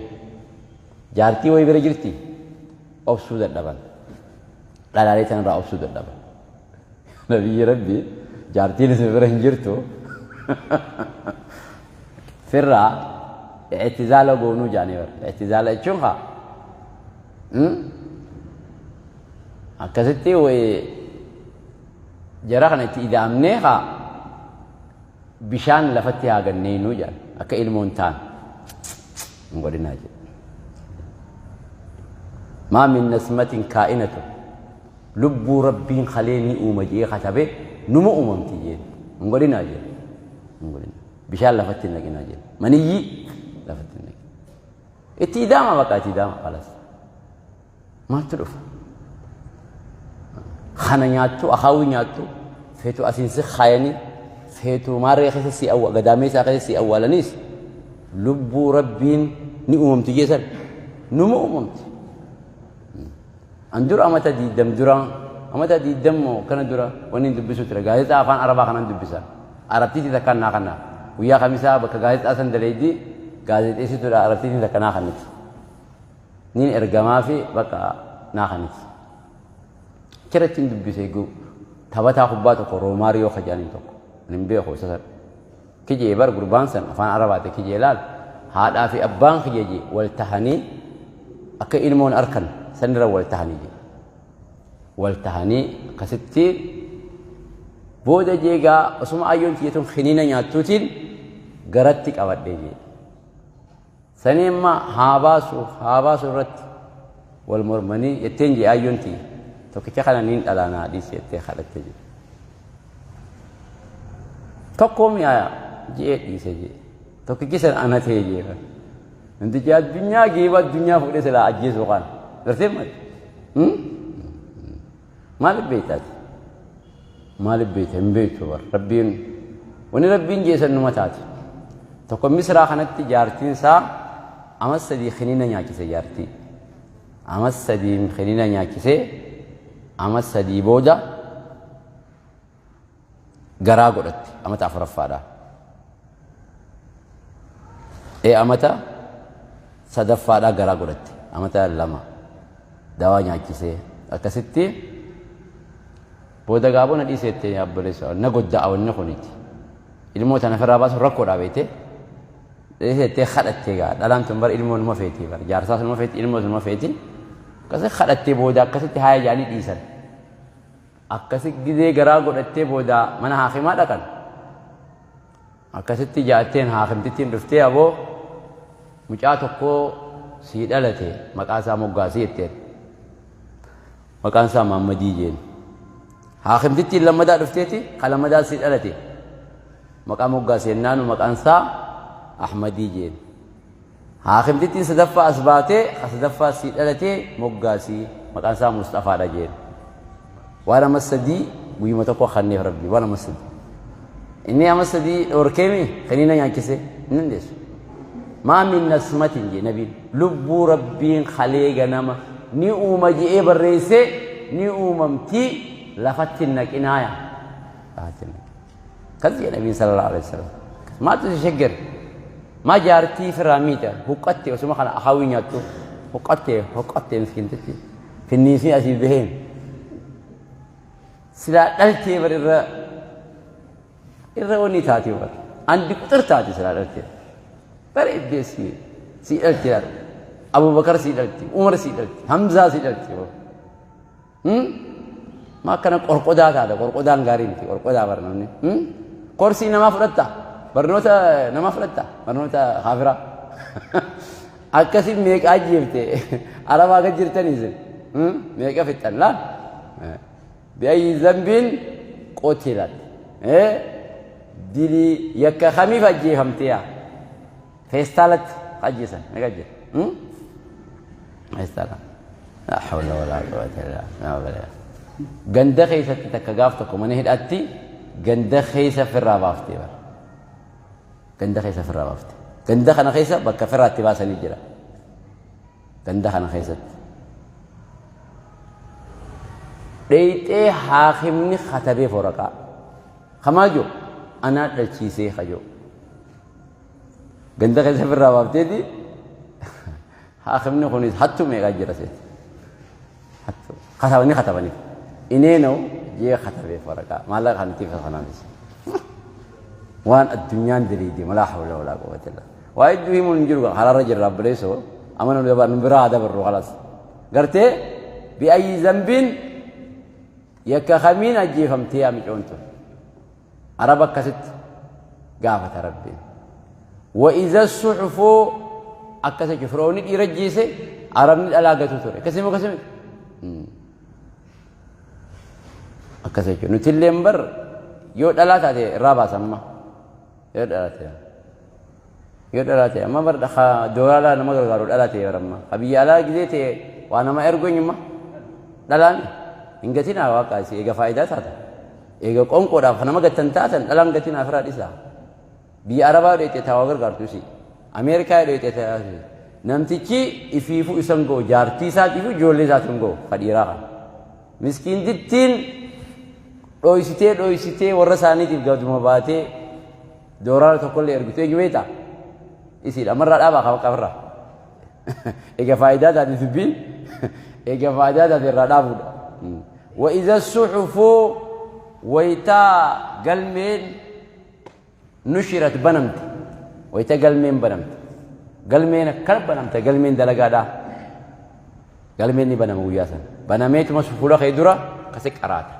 Jaartii wayii bira jirti obsuu dadhaban. Dhalaalee tanarraa obsuu dadhaban. Nabiyyi Rabbi jaartiin isin bira hin jirtu. Firraa i'tizaala goonuu jaanii bara. I'tizaala jechuun kaa akkasitti jara kana itti ida'amnee kaa bishaan lafatti haa ganneenuu jedhan akka ilmoon taan hin godhinaa jedhe. Maa min nasmatin kaa'inatu lubbuu rabbiin kalee ni uuma jedhee katabe numa uumamti jeen hin godhinaa jeen hin godhinaa bishaan lafatti hin naqinaa jeen maniyyii lafatti hin naqin itti idaama bakka itti idaama kalas Maaltu dhufa? Kana nyaattu, akaawwii nyaattu, feetu asiin si kaayanii, feetu maarree keessa si awwa, gadaameessaa keessa si awwaalaniis lubbuu rabbiin ni uumamti jeesan numa uumamti. An dura amata diiddam dura amata diiddam moo kana dura wanni hin dubbisu ture gaazexaa afaan arabaa kanan dubbisa. Arabtiitii takkaan naa kanna. Guyyaa kamisaa bakka gaazexaa san daleeydii gaazexeessituudha arabtiitiin takka naa kanniti. Niin ergamaafi bakka naa kaniti. Achirratti hin dubbise eeguu taphataa kubbaa tokko Roomaariyoo ka jedhaniin tokko. Ani hin beeku isa san. Kijee bar gurbaan san afaan Arabaati kijee laal haadhaa fi abbaan kiyya jee wal tahanii akka ilmoon arkan sanirra wal tahanii jee. Wal tahanii akkasitti booda jeegaa osuma ayyoon tiyya tun kiniina nyaattuutiin garatti qabadhee jee. Sanii amma haa baasu haa baasu irratti wal mormanii jetteen jee aayyoon tiyya tokkicha kana niin dhalaa naa dhiisi jettee kadhatte jee. Tokkoo mi'aaya je'ee dhiise jee. Tokkichi san ana ta'e jee. Namtichi addunyaa geeba addunyaa fuudhee silaa ajjeesuu kaan. Gartee maali? Maaliif beektaati? Maaliif beekta? Hin beektu bar. Rabbiin wani rabbiin jeesan numa taate. Tokko misraa kanatti jaartiin isaa ama sadii kiniina nyaachise jaartii. Ama sadii kiniina nyaachisee ama sadii booda garaa godhatte amata afuraffaadha. Ee amata sadaffaadhaa garaa godhatte amata lama dawaa nyaachisee akkasitti booda gaaboo na dhiiseette obboleessa na godda'a wanni kuniti. Ilmoo tana ofirraa baasuun rakkoodha beekte. Dhiisettee kadhattee gaa dhalaan tun bar ilmoo numa feeti bar jaarsaas numa feeti ilmoos numa feeti. Akkasitti kadhattee booda akkasitti haaya jaanii dhiisan. Akkasi gizee garaa godhattee booda mana haakimaa dhaqan. Akkasitti jaatteen haakimtittiin dhuftee, aboo, mucaa tokkoo sii dhalate, maqaa isaa moggaasii jetteen. Maqaan isaa Maammadii jeen. Haakimtittiin lammadaa dhufteeti, ka lammadaa sii dhalate, maqaa moggaasi jennaanu maqaan isaa Ahmadii jeen. Haakimtittiin sadaffaa as baatee, ka sadaffaa sii dhalate moggaasii, maqaan isaa Musxafaadha jeen. Waan amma sadii guyyuma tokko kanneef Rabbi, waan amma sadii. Inni amma sadii dhoorkeemi kiniina nyaachise hin dandeessu. Maa min nasmatin jee nabiin, lubbuu Rabbiin kalee ganama ni uuma je'ee barreesse ni uumamti, lafatti hin naqinaaya. Lafatti hin naqina. Akkas jee nabiin sallallahu alaihi wasallam. Maaltu si shaggar? Maa jaartii firraa miita huqqatte, osuma kana akaawii nyaattu huqqatte huqqatte, miskiintitti finniisni asii baheen silaa dhaltee bar irra irra wanni taate bar andi quxir taate silaa dhaltee bar iddeessi sii dhalti bar Abubakar sii dhalti, Umar sii dhalti, Hamzaa sii dhalti. Ma akkana qorqodaa taata? Qorqodaan gaarii miti, qorqodaa bar namni. Korsii namaa fudhatta, barnoota namaa fudhatta, barnoota kaafiraa. Akkasi meeqa ajjeefte? Arabaa gad jirtanii isin meeqa fixxan laal? Bi'ayyi zambiin qutilat, dilii yakka kamiif ajjeefamte? Yaa feestaalatti ajjeesan meeqa ajjeesan feestaala? La hawla wala quwwata illa billah. Ganda keessatti takka gaaf tokko mana hidhaatti ganda keessa firraa baaftee bara. Ganda keessa firraa baafte. Ganda kana keessa bakka firraatti baasanii jira. Ganda kana keessatti. Dheeyxee haakimni katabeef waraqaa. Kamaa jiru anaa dhalchiisee kajoo. Ganda keessa firraa baafteeti, haakimni kunis hattu meeqaa jira seeti. Hattu. Katabanii katabaniif. Ineenoo jee katabeef waraqaa. Maallaqa kanatti kanaanis. Waan addunyaan diriide malaa hawla walaa quwwata illa. Waa hedduu himuun hin jiru, karaarra jirra obboleessoo. Amma nu dabar nu biraa haa dabarru kalas. Gartee bi'ayyi zambiin, yakka kamiin ajjeefamtee yaa micoon tun? Araba akkasitti gaafata Rabbiin. Wa iza suxufuu akkas jechuudha. Fir'oonni dhiira ajjeese, Arabni dhalaa gatuu ture. Akkasii moo akkasii miti? Akkas jechuudha. Nuti illee bar yoo dhalaa taate irraa baasa amma. Yoo dhalaa ta'e. Yoo dhalaa ta'e amma bar doolaalaa nama gargaaru dhalaa ta'e bara amma. Ka biyya alaa gizee ta'e waa nama ergu eenyumma. Dhalaan hin gatinaa, waaqa isii eega faayidaa taata. Eega qonqoodhaaf nama gattan taatan dhalaan gatinaa, ofirraa dhisaa. Biyya Arabaa dheexee taawaa gargaartu isii. Ameerikaa dheexee taawaa. Namtichi ifiifuu isan ga'u, jaartii isaatiif ijoollee isaatiif hin ga'u ka dhiiraa kana. Miskiintittiin dhoysitee dhoysitee warra isaaniitiif gaduma baatee dooraara tokkollee ergitu eenyu beektaa? Isiidha. Ammarraa dhaabaa qaba qabarraa. Egaa faayidaa taate dubbiin, egaa faayidaa taate irraa dhaabuudha. Wa iza suxufuu, waytaa galmeen nushirat banamte, wayta galmeen banamte, galmeen akkana banamte, galmeen dalagaadhaa, galmeen ni banama. Guyyaa sana banameetuma fuula kee dura kasi qaraata.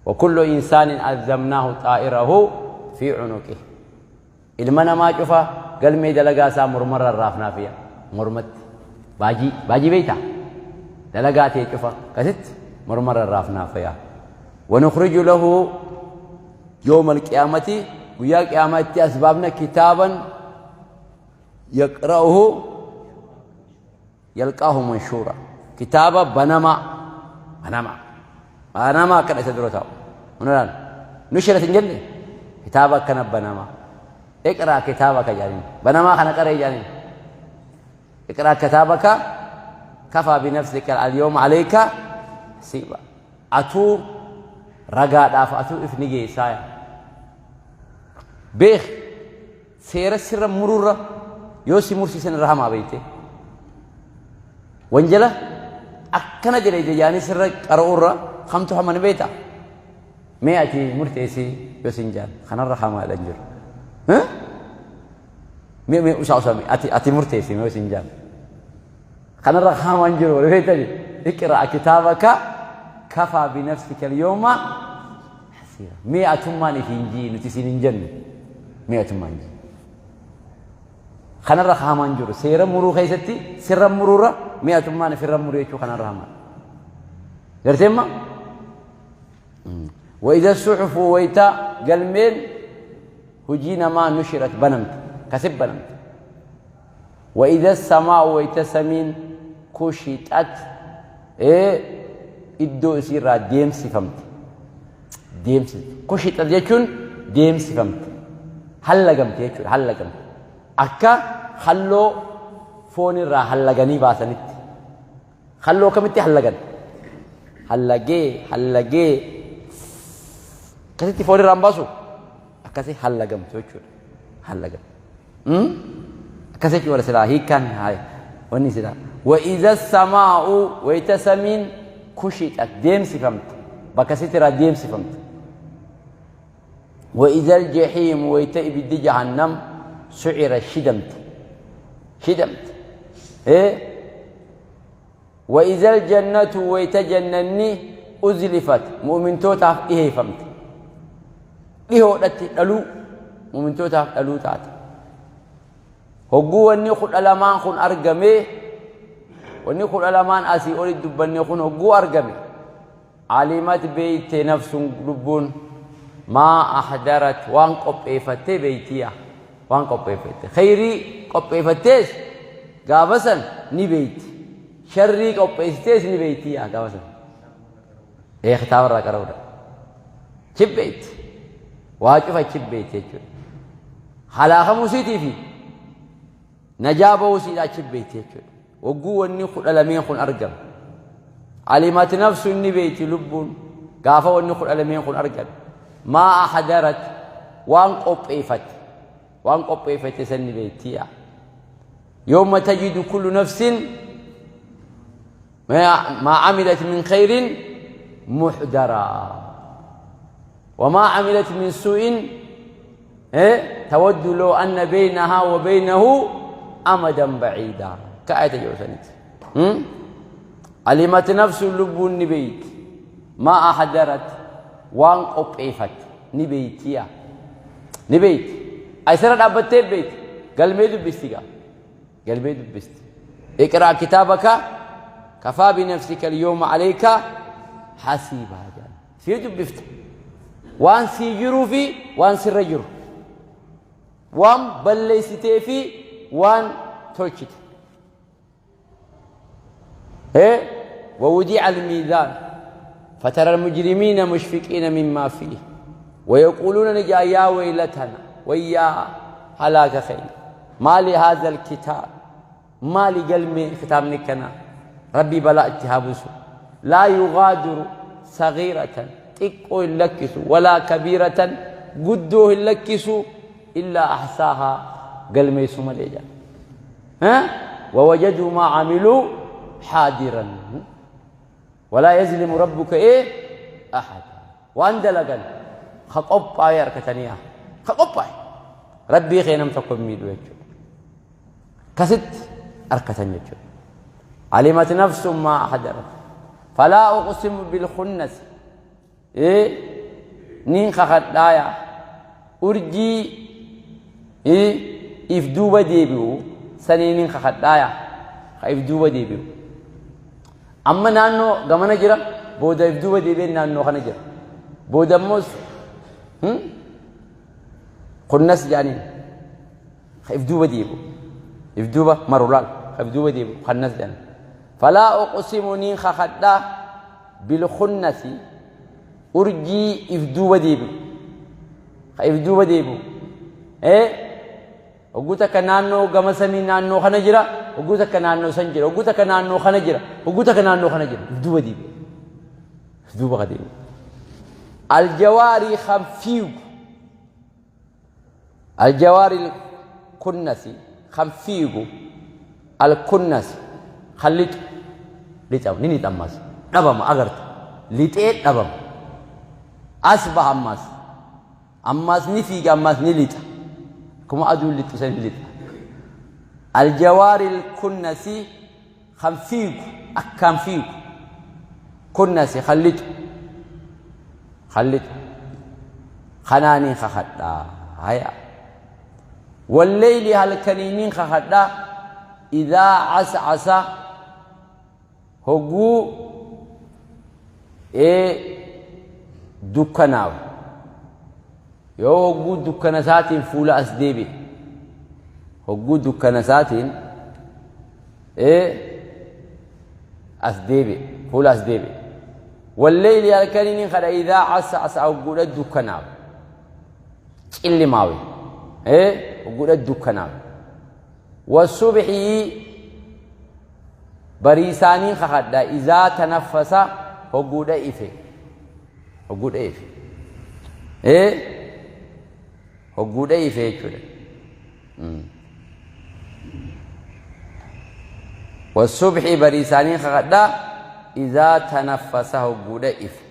Wa kullu insaanin alzamnaahu xaa'irahu fi cunuqi. Ilma namaa cufa galmee dalagaa isaa mormarra raafnaafiya, mormatti baajii baajii beeyta, dalagaa tee cufa kasitti mormarra raafnaafiya. Wanukriju lahu yawma alqiyaamati, guyyaa qiyaamaa itti as baafna, kitaaban yaqra'uhu yalqaahu manshuura, kitaaba banamaa banamaa banamaa akkana isa dura taa'u. Hunaraan nushirat hin jenne, kitaaba akkana banamaa, iqraa kitaabaka jedhaniin, banamaa kana qaree jedhaniin, iqraa kitaabaka kafaa binafsika alyawma alayka hasiiba. Atuu ragaadhaaf atuu if ni geessaa beek. Seera sirra mururra yoo si mursiisan irra hamaa beeyte, wanjala akkana jedhe jajaanii sirra qara'uurra kamtu hama ni beeyta? Mee ati murteessi yoo sin jaan, kanarra hamaadha hin jiru. Mee mee usaa usaa ati murteessi yoo sin jaan, kanarra hamaa hin jiru beeytani. Iqra kitaabaka. Kafaa binafsika alyawma hasiiba. Mee atummaan ifiin jii nuti siin hin jennu. Mee atummaan jii. Kanarra hamaan jiru seera muruu keessatti sirra muruurra mee atummaan ifirra muruu jechuu kanarra hamaan. Garteemma? Wayita suxufu wayita galmeen hujii namaa nushirat banamte kasib banamte. Wayita samaa wayita samiin kushixat iddoo isiirraa deemsifamte. Kushixat jechuun deemsifamte. Hallagamte jechuudha hallagamte. Akka halloo foon irraa hallaganii baasanitti. Halloo kamitti hallagan? Hallagee hallagee akkasitti foon irraa hin baasu akkasi hallagamtu jechuudha. Hallagamtu. Akkas jechuudha silaa hiikkaan wanni silaa. Wa'iza samaa'u wayita samiin kushixat deemsifamte bakka sitti irraa deemsifamte. Wa'iza aljahiimu wayita ibiddi jahannam su'ira shidamte. Shidamte. Wa'iza aljannatu wayita jannanni uzlifat mu'mintootaaf dhiheeffamte. Dhihoodhatti dhaluu mu'mintootaaf dhaluu taate. Hogguu wanni 12n kun argame wanni 12n asii olitti dubbanne kun hogguu argame Alimat beeyte nafsun lubbuun maa ahdarat waan qopheeffattee beeytiya waan qopheeffatte kheyrii qopheeffattees gaafa san ni beeyti sharrii qopheessitees ni beeytiya gaafa san ee kitaaba irraa qara'uudha chibbeeyti waa cufa chibbeeyti jechuudha halaakamuu isiitii fi Najaa ba'uu isiidhaa achi beekti jechuudha. Wagguu wanni 12n kun argame. Alimat nafsu inni beekti lubbuun gaafa wanni 12n kun argame. Maa ahadarat waan qopheeffate waan qopheeffate san ni beekti. Yooma tajidu kullu nafsin maa amilat min khayrin muhdaraa. Wamaa amilat min su'in tawaddu loo anna beynahaa wa beynahu amadan baciidaa ka ayata jedhu sanitti alimat nafsu lubbuun ni beeyti maa ahdarat waan qopheeffatte ni beeytiya ni beeyti asirra dhaabbattee beeyti galmee dubbisti gaa galmee dubbisti iqraa kitaabaka kafaa binafsika alyawma alayka hasiibaa jedhan Sii dubbifta. Waan sii jiruu fi waan sirra jiru. Waan balleessitee fi waan tolchite. ووضع الميزان فترى المجرمين مشفقين مما فيه ويقولون نجا يا ويلتنا ويا هلاك خير ما لهذا الكتاب Maali galmee kitaabni akkanaa? Rabbii balaa itti haa buusu. Laa yughaadiru saghiiratan xiqqoo hin lakkisu walaa kabiiratan guddoo hin lakkisu illaa ahsaahaa galmeessu malee jedha. Wawajaduu maa camiluu haadiran. Walaa yazlimu rabbuka ee ahada. Waan dalagan ka qophaa'e harkatanii ka qophaa'e. Rabbii kee nam tokko hin miidhu jechuudha. Akkasitti arkatan jechuudha. Alimat nafsun maa ahdarat. Falaa uqsimu bilkunnasi. Niin kakadhaaya. Urjii if duuba deebi'u sanii niin kakadhaaya. Ka if duuba deebi'u. Amma naannoo gamana jira booda if duuba deebi'ee naannoo kana jira. Booda immoo kunnas jedhaniin. Ka if duuba deebi'u. If duuba maru laal. Ka if duuba deebi'u kannas jedhan. Falaa uqsimu niin kakadhaa bilkunnasi urjii if duuba deebi'u. Ka if duuba deebi'u. Hogguu takka naannoo gama samii naannoo kana jira. Hogguu takka naannoo san jira. Hogguu takka naannoo kana jira. Hogguu takka naannoo kana jira. If duuba deebi'u. If duuba ka deebi'u. Aljawaarii kan fiigu. Aljawaari kunnasi kan fiigu alkunnasi kan lixu lixamu ni lixa ammas dhabama agarta lixee dhabama as baha ammas ammas ni fiiga ammas ni lixa akkuma aduun lixu san lixa aljawaari kunnasi kan fiigu akkaan fiigu. Kunnasi kan lixu. Kan lixu. Kanaaniin kakadha. Haya. Walleyli halkaniiniin kakadha. Idaa cascasa hogguu ee dukkanaawe. Yoo hogguu dukkana isaatiin fuula as deebi'e. Hogguu dukkana isaatiin ee as deebi'e fuula as deebi'e. Walleyli halkaniin kadha idaa cascasa hogguudha dukkanaawe. Cillimaawe. Ee hogguudha dukkanaawe. Wasubxii bariisaaniin kakadha izaa tanaffasa hogguudha ife. Hogguudha ife. Ee hogguudha ife jechuudha. Wasubxii bariisaaniin kakadha izaa tanaffasa hogguudha ife.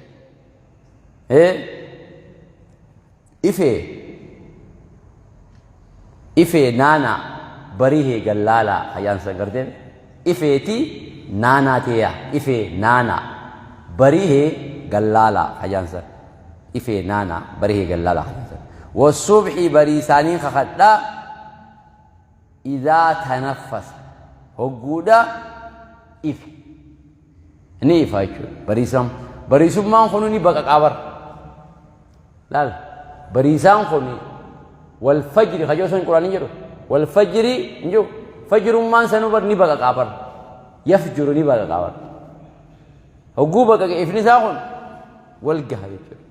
Ee ife ife naana barihee gallaalaa hayyaansa gartee ifeeti naanaa teeya ife naana barihee gallaalaa hayyaansa ife naana barihee gallaalaa hayyaansa wasubxii bariisaaniin kakadhaa idaa tanaffasa hogguudha ife ni ifa jechuudha bariisaan bariisummaan kun ni baqaqaa bara laal bariisaan kun wal fajri kajoo sun quraanii jedhu wal fajri hin jiru fajrummaan sanuu bar ni baqaqaa bara yafjuru ni baqaqaa bara hogguu baqaqe ifni isaa kun wal gaha jechuudha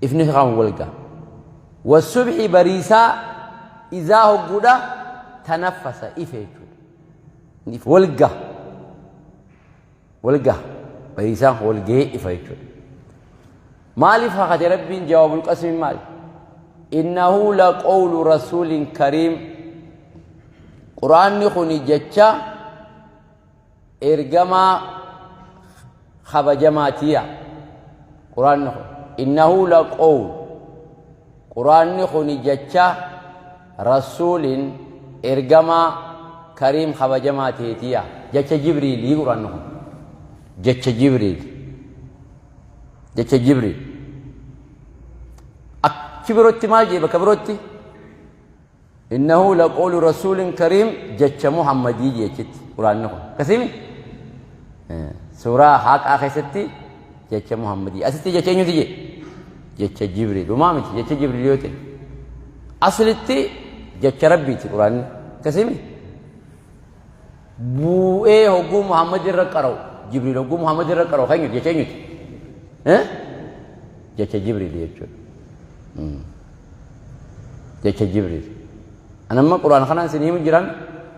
ifni isaa kun wal gaha wasubxi bariisaa izaa hogguudha tanaffasa ife jechuudha wal gaha wal gaha bariisaan kun wal gahee ifa jechuudha maaliif kakate rabbiin jawaabul qasmi maali innahu laqawlu rasuulin kariim quraanni kun jecha ergamaa kabajamaatiya quraanni kun innahu laqawl quraanni kun jecha rasuulin ergamaa kariim kabajamaa teetiya jecha jibriilii quraanni kun jecha jibriil jecha jibriil achi birootti maal jee bakka birootti innahu laqoolu rasuulin kariim jecha muhammadii jechitti quraanni kun akkasimi suuraa haaqaa keessatti jecha muhammadii asitti jecha eenyuti jee jecha jibriil dhumaa miti jecha jibriil yoo ta'e aslitti jecha rabbiiti quraanni akkasimi bu'ee hogguu muhammad irra qara'u jibriil hogguu muhammad irra qara'u kan eenyuti jecha eenyuti jecha jibriil jechuudha jecha jibriil an amma quraan kanaan isin himu jiran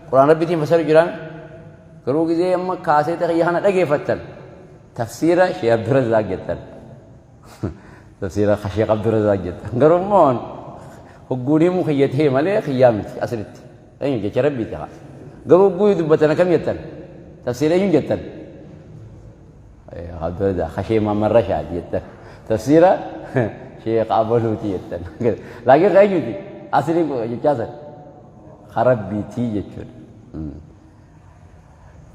quraan rabbiitiin fasaru jiran garuu gizee amma kaasee xiyya kana dhageeffattan tafsiira shee abdurazaaq jettan tafsiira sheekh abdurazaaq jettan garuu immoo hogguun himu kiyya ta'e malee kiyyaa miti asirratti eenyu jecha rabbiiti haa garuu hogguu dubbatan akkam jettan tafsiira eenyuun jettan Abdurrazaaq kashee mamarrashaati jettan tafsiira sheekh abaluuti jettan laakiin ka eenyuti asliin jechaa san ka rabbiitii jechuudha.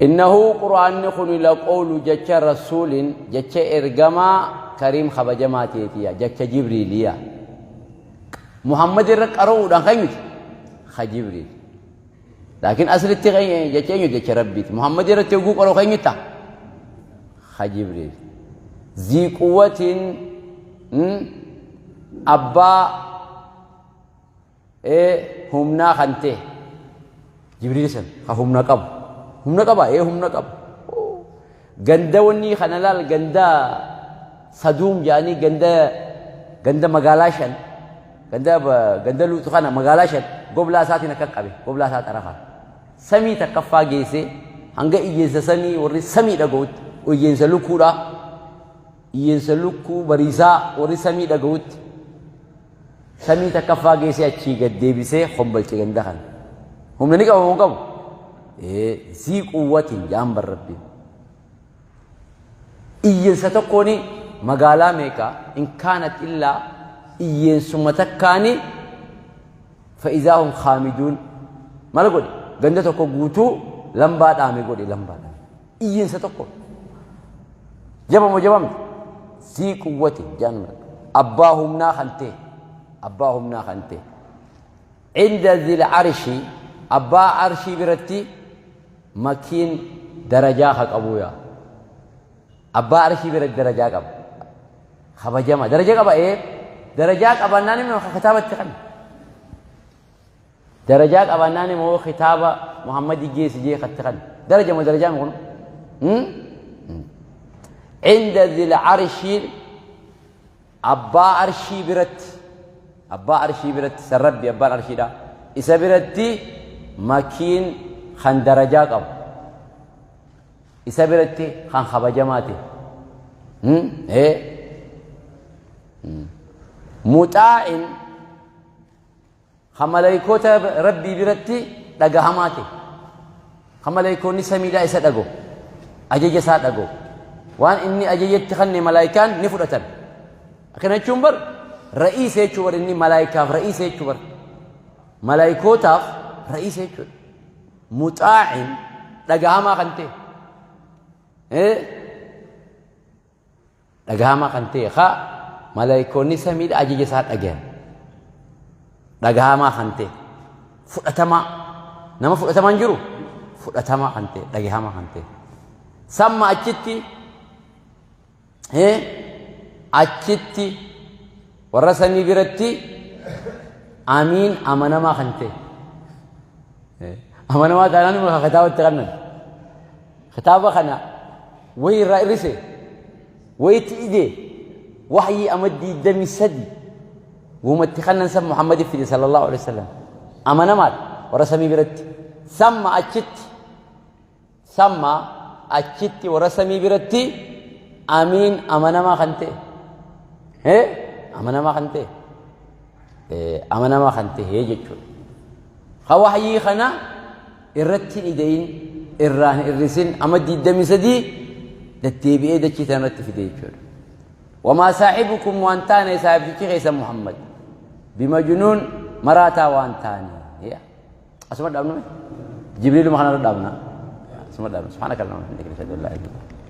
Innahu qur'aanni kun laqoolu jecha rasuulin jecha ergamaa kariim kabajamaa teetiya jecha jibriiliya Muhammad irra qara'uudhaan kan eenyuti ka jibriil laakiin aslitti jecha eenyuti jecha rabbiiti Muhammad irratti hogguu qara'u kan eenyutti ta'a ka jibriil zii quwwatiin abbaa humnaa kan ta'e jibriil san ka humna qabu humna qaba ee humna qaba ganda wanni kana laal ganda saduum jedhanii ganda ganda magaalaa shan ganda ganda luuxu kana magaalaa shan goblaa isaatiin akka qabe goblaa isaa xarafaan samii takkaffaa geessee hanga iyyensa samii warri samii dhaga'utti iyyensa lukkuudhaa iyyensa lukkuu bariisaa warri samii dhaga'utti Samii takkaffaa geessee achii gad deebisee hombolche ganda kana. Humna ni qaba moo hin qabu? Ee zii quwwatiin jaan bar rabbiin. Iyyensa tokkooni magaalaa meeqa in kaanat illaa iyyeensuma takkaani fa'izaa hum kaamiduun maal godhe ganda tokko guutuu lambaa dhaame godhe lambaa dhaame iyyensa tokko. Jaba moo jabaa miti? Zii quwwatin jaan abbaa humnaa kan ta'e, abbaa humnaa kan ta'e. Inda zil arshi, abbaa arshii biratti makiin darajaa ka qabuu yaa. Abbaa arshii biratti darajaa qaba. Kabajama. Darajaa qaba ee. Darajaa qabannaan immoo kitaabatti kan. Darajaa qabaannaan immoo kitaaba Muhammadi geessi jee katti kan. Daraja moo darajaa kun? Inda zil arshii, abbaa arshii biratti, abbaa arshii biratti, san Rabbi abbaan arshiidha. Isa biratti makiin kan darajaa qabu. Isa biratti kan kabajamaa ta'e. Muxaa'in, kan maleeykoota Rabbii biratti dhagahamaa ta'e. Kan maleeykoonni samiidhaa isa dhaga'u. Ajaja isaa dhaga'u. Waan inni ajajatti kanne malaayikaan ni fudhatan. Akkana jechuun bar ra'iisa jechuu bar, inni malaayikaaf ra'iisa jechuu bar. Malaayikootaaf ra'iisa jechuudha. Muxaa'in, dhagahamaa kan ta'e. Dhagahamaa kan ta'e, haa malaayikoonni samiidha ajaja isaa dhagayan. Dhagahamaa kan ta'e, fudhatamaa, nama fudhatamaa hin jiru, fudhatamaa kan ta'e, dhagahamaa kan ta'e. Samma achitti, achitti warra samii biratti amiin, amanamaa kan ta'e. Amanamaa taanaan immoo kitaabatti kannan. Kitaaba kana wayi irraa irrise, wayitti ide, wahyii ama 23 wumatti kannan san Muhammadi fide sallallahu alaihi wasallam. Amanamaadha warra samii biratti. Samma achitti, samma achitti warra samii biratti amiin, amanamaa kan ta'e. Amanamaa kan ta'e. Amanamaa kan ta'e jechuudha. Ha wahyii kana irratti hin ida'in, irraa hin irrisin, ama 23 deddeebi'ee dachii tana irratti fide jechuudha. Wamaa saahibukum, waan taane saahibtichi keessan Muhammad bimajnuun, maraataa waan taane. Asuma dhaabnu, Jibriiluma kanarra dhaabna. Asuma dhaabna. Subhaanaka Allahumma wa bihamdika, ashhadu an laa ilaaha illa anta.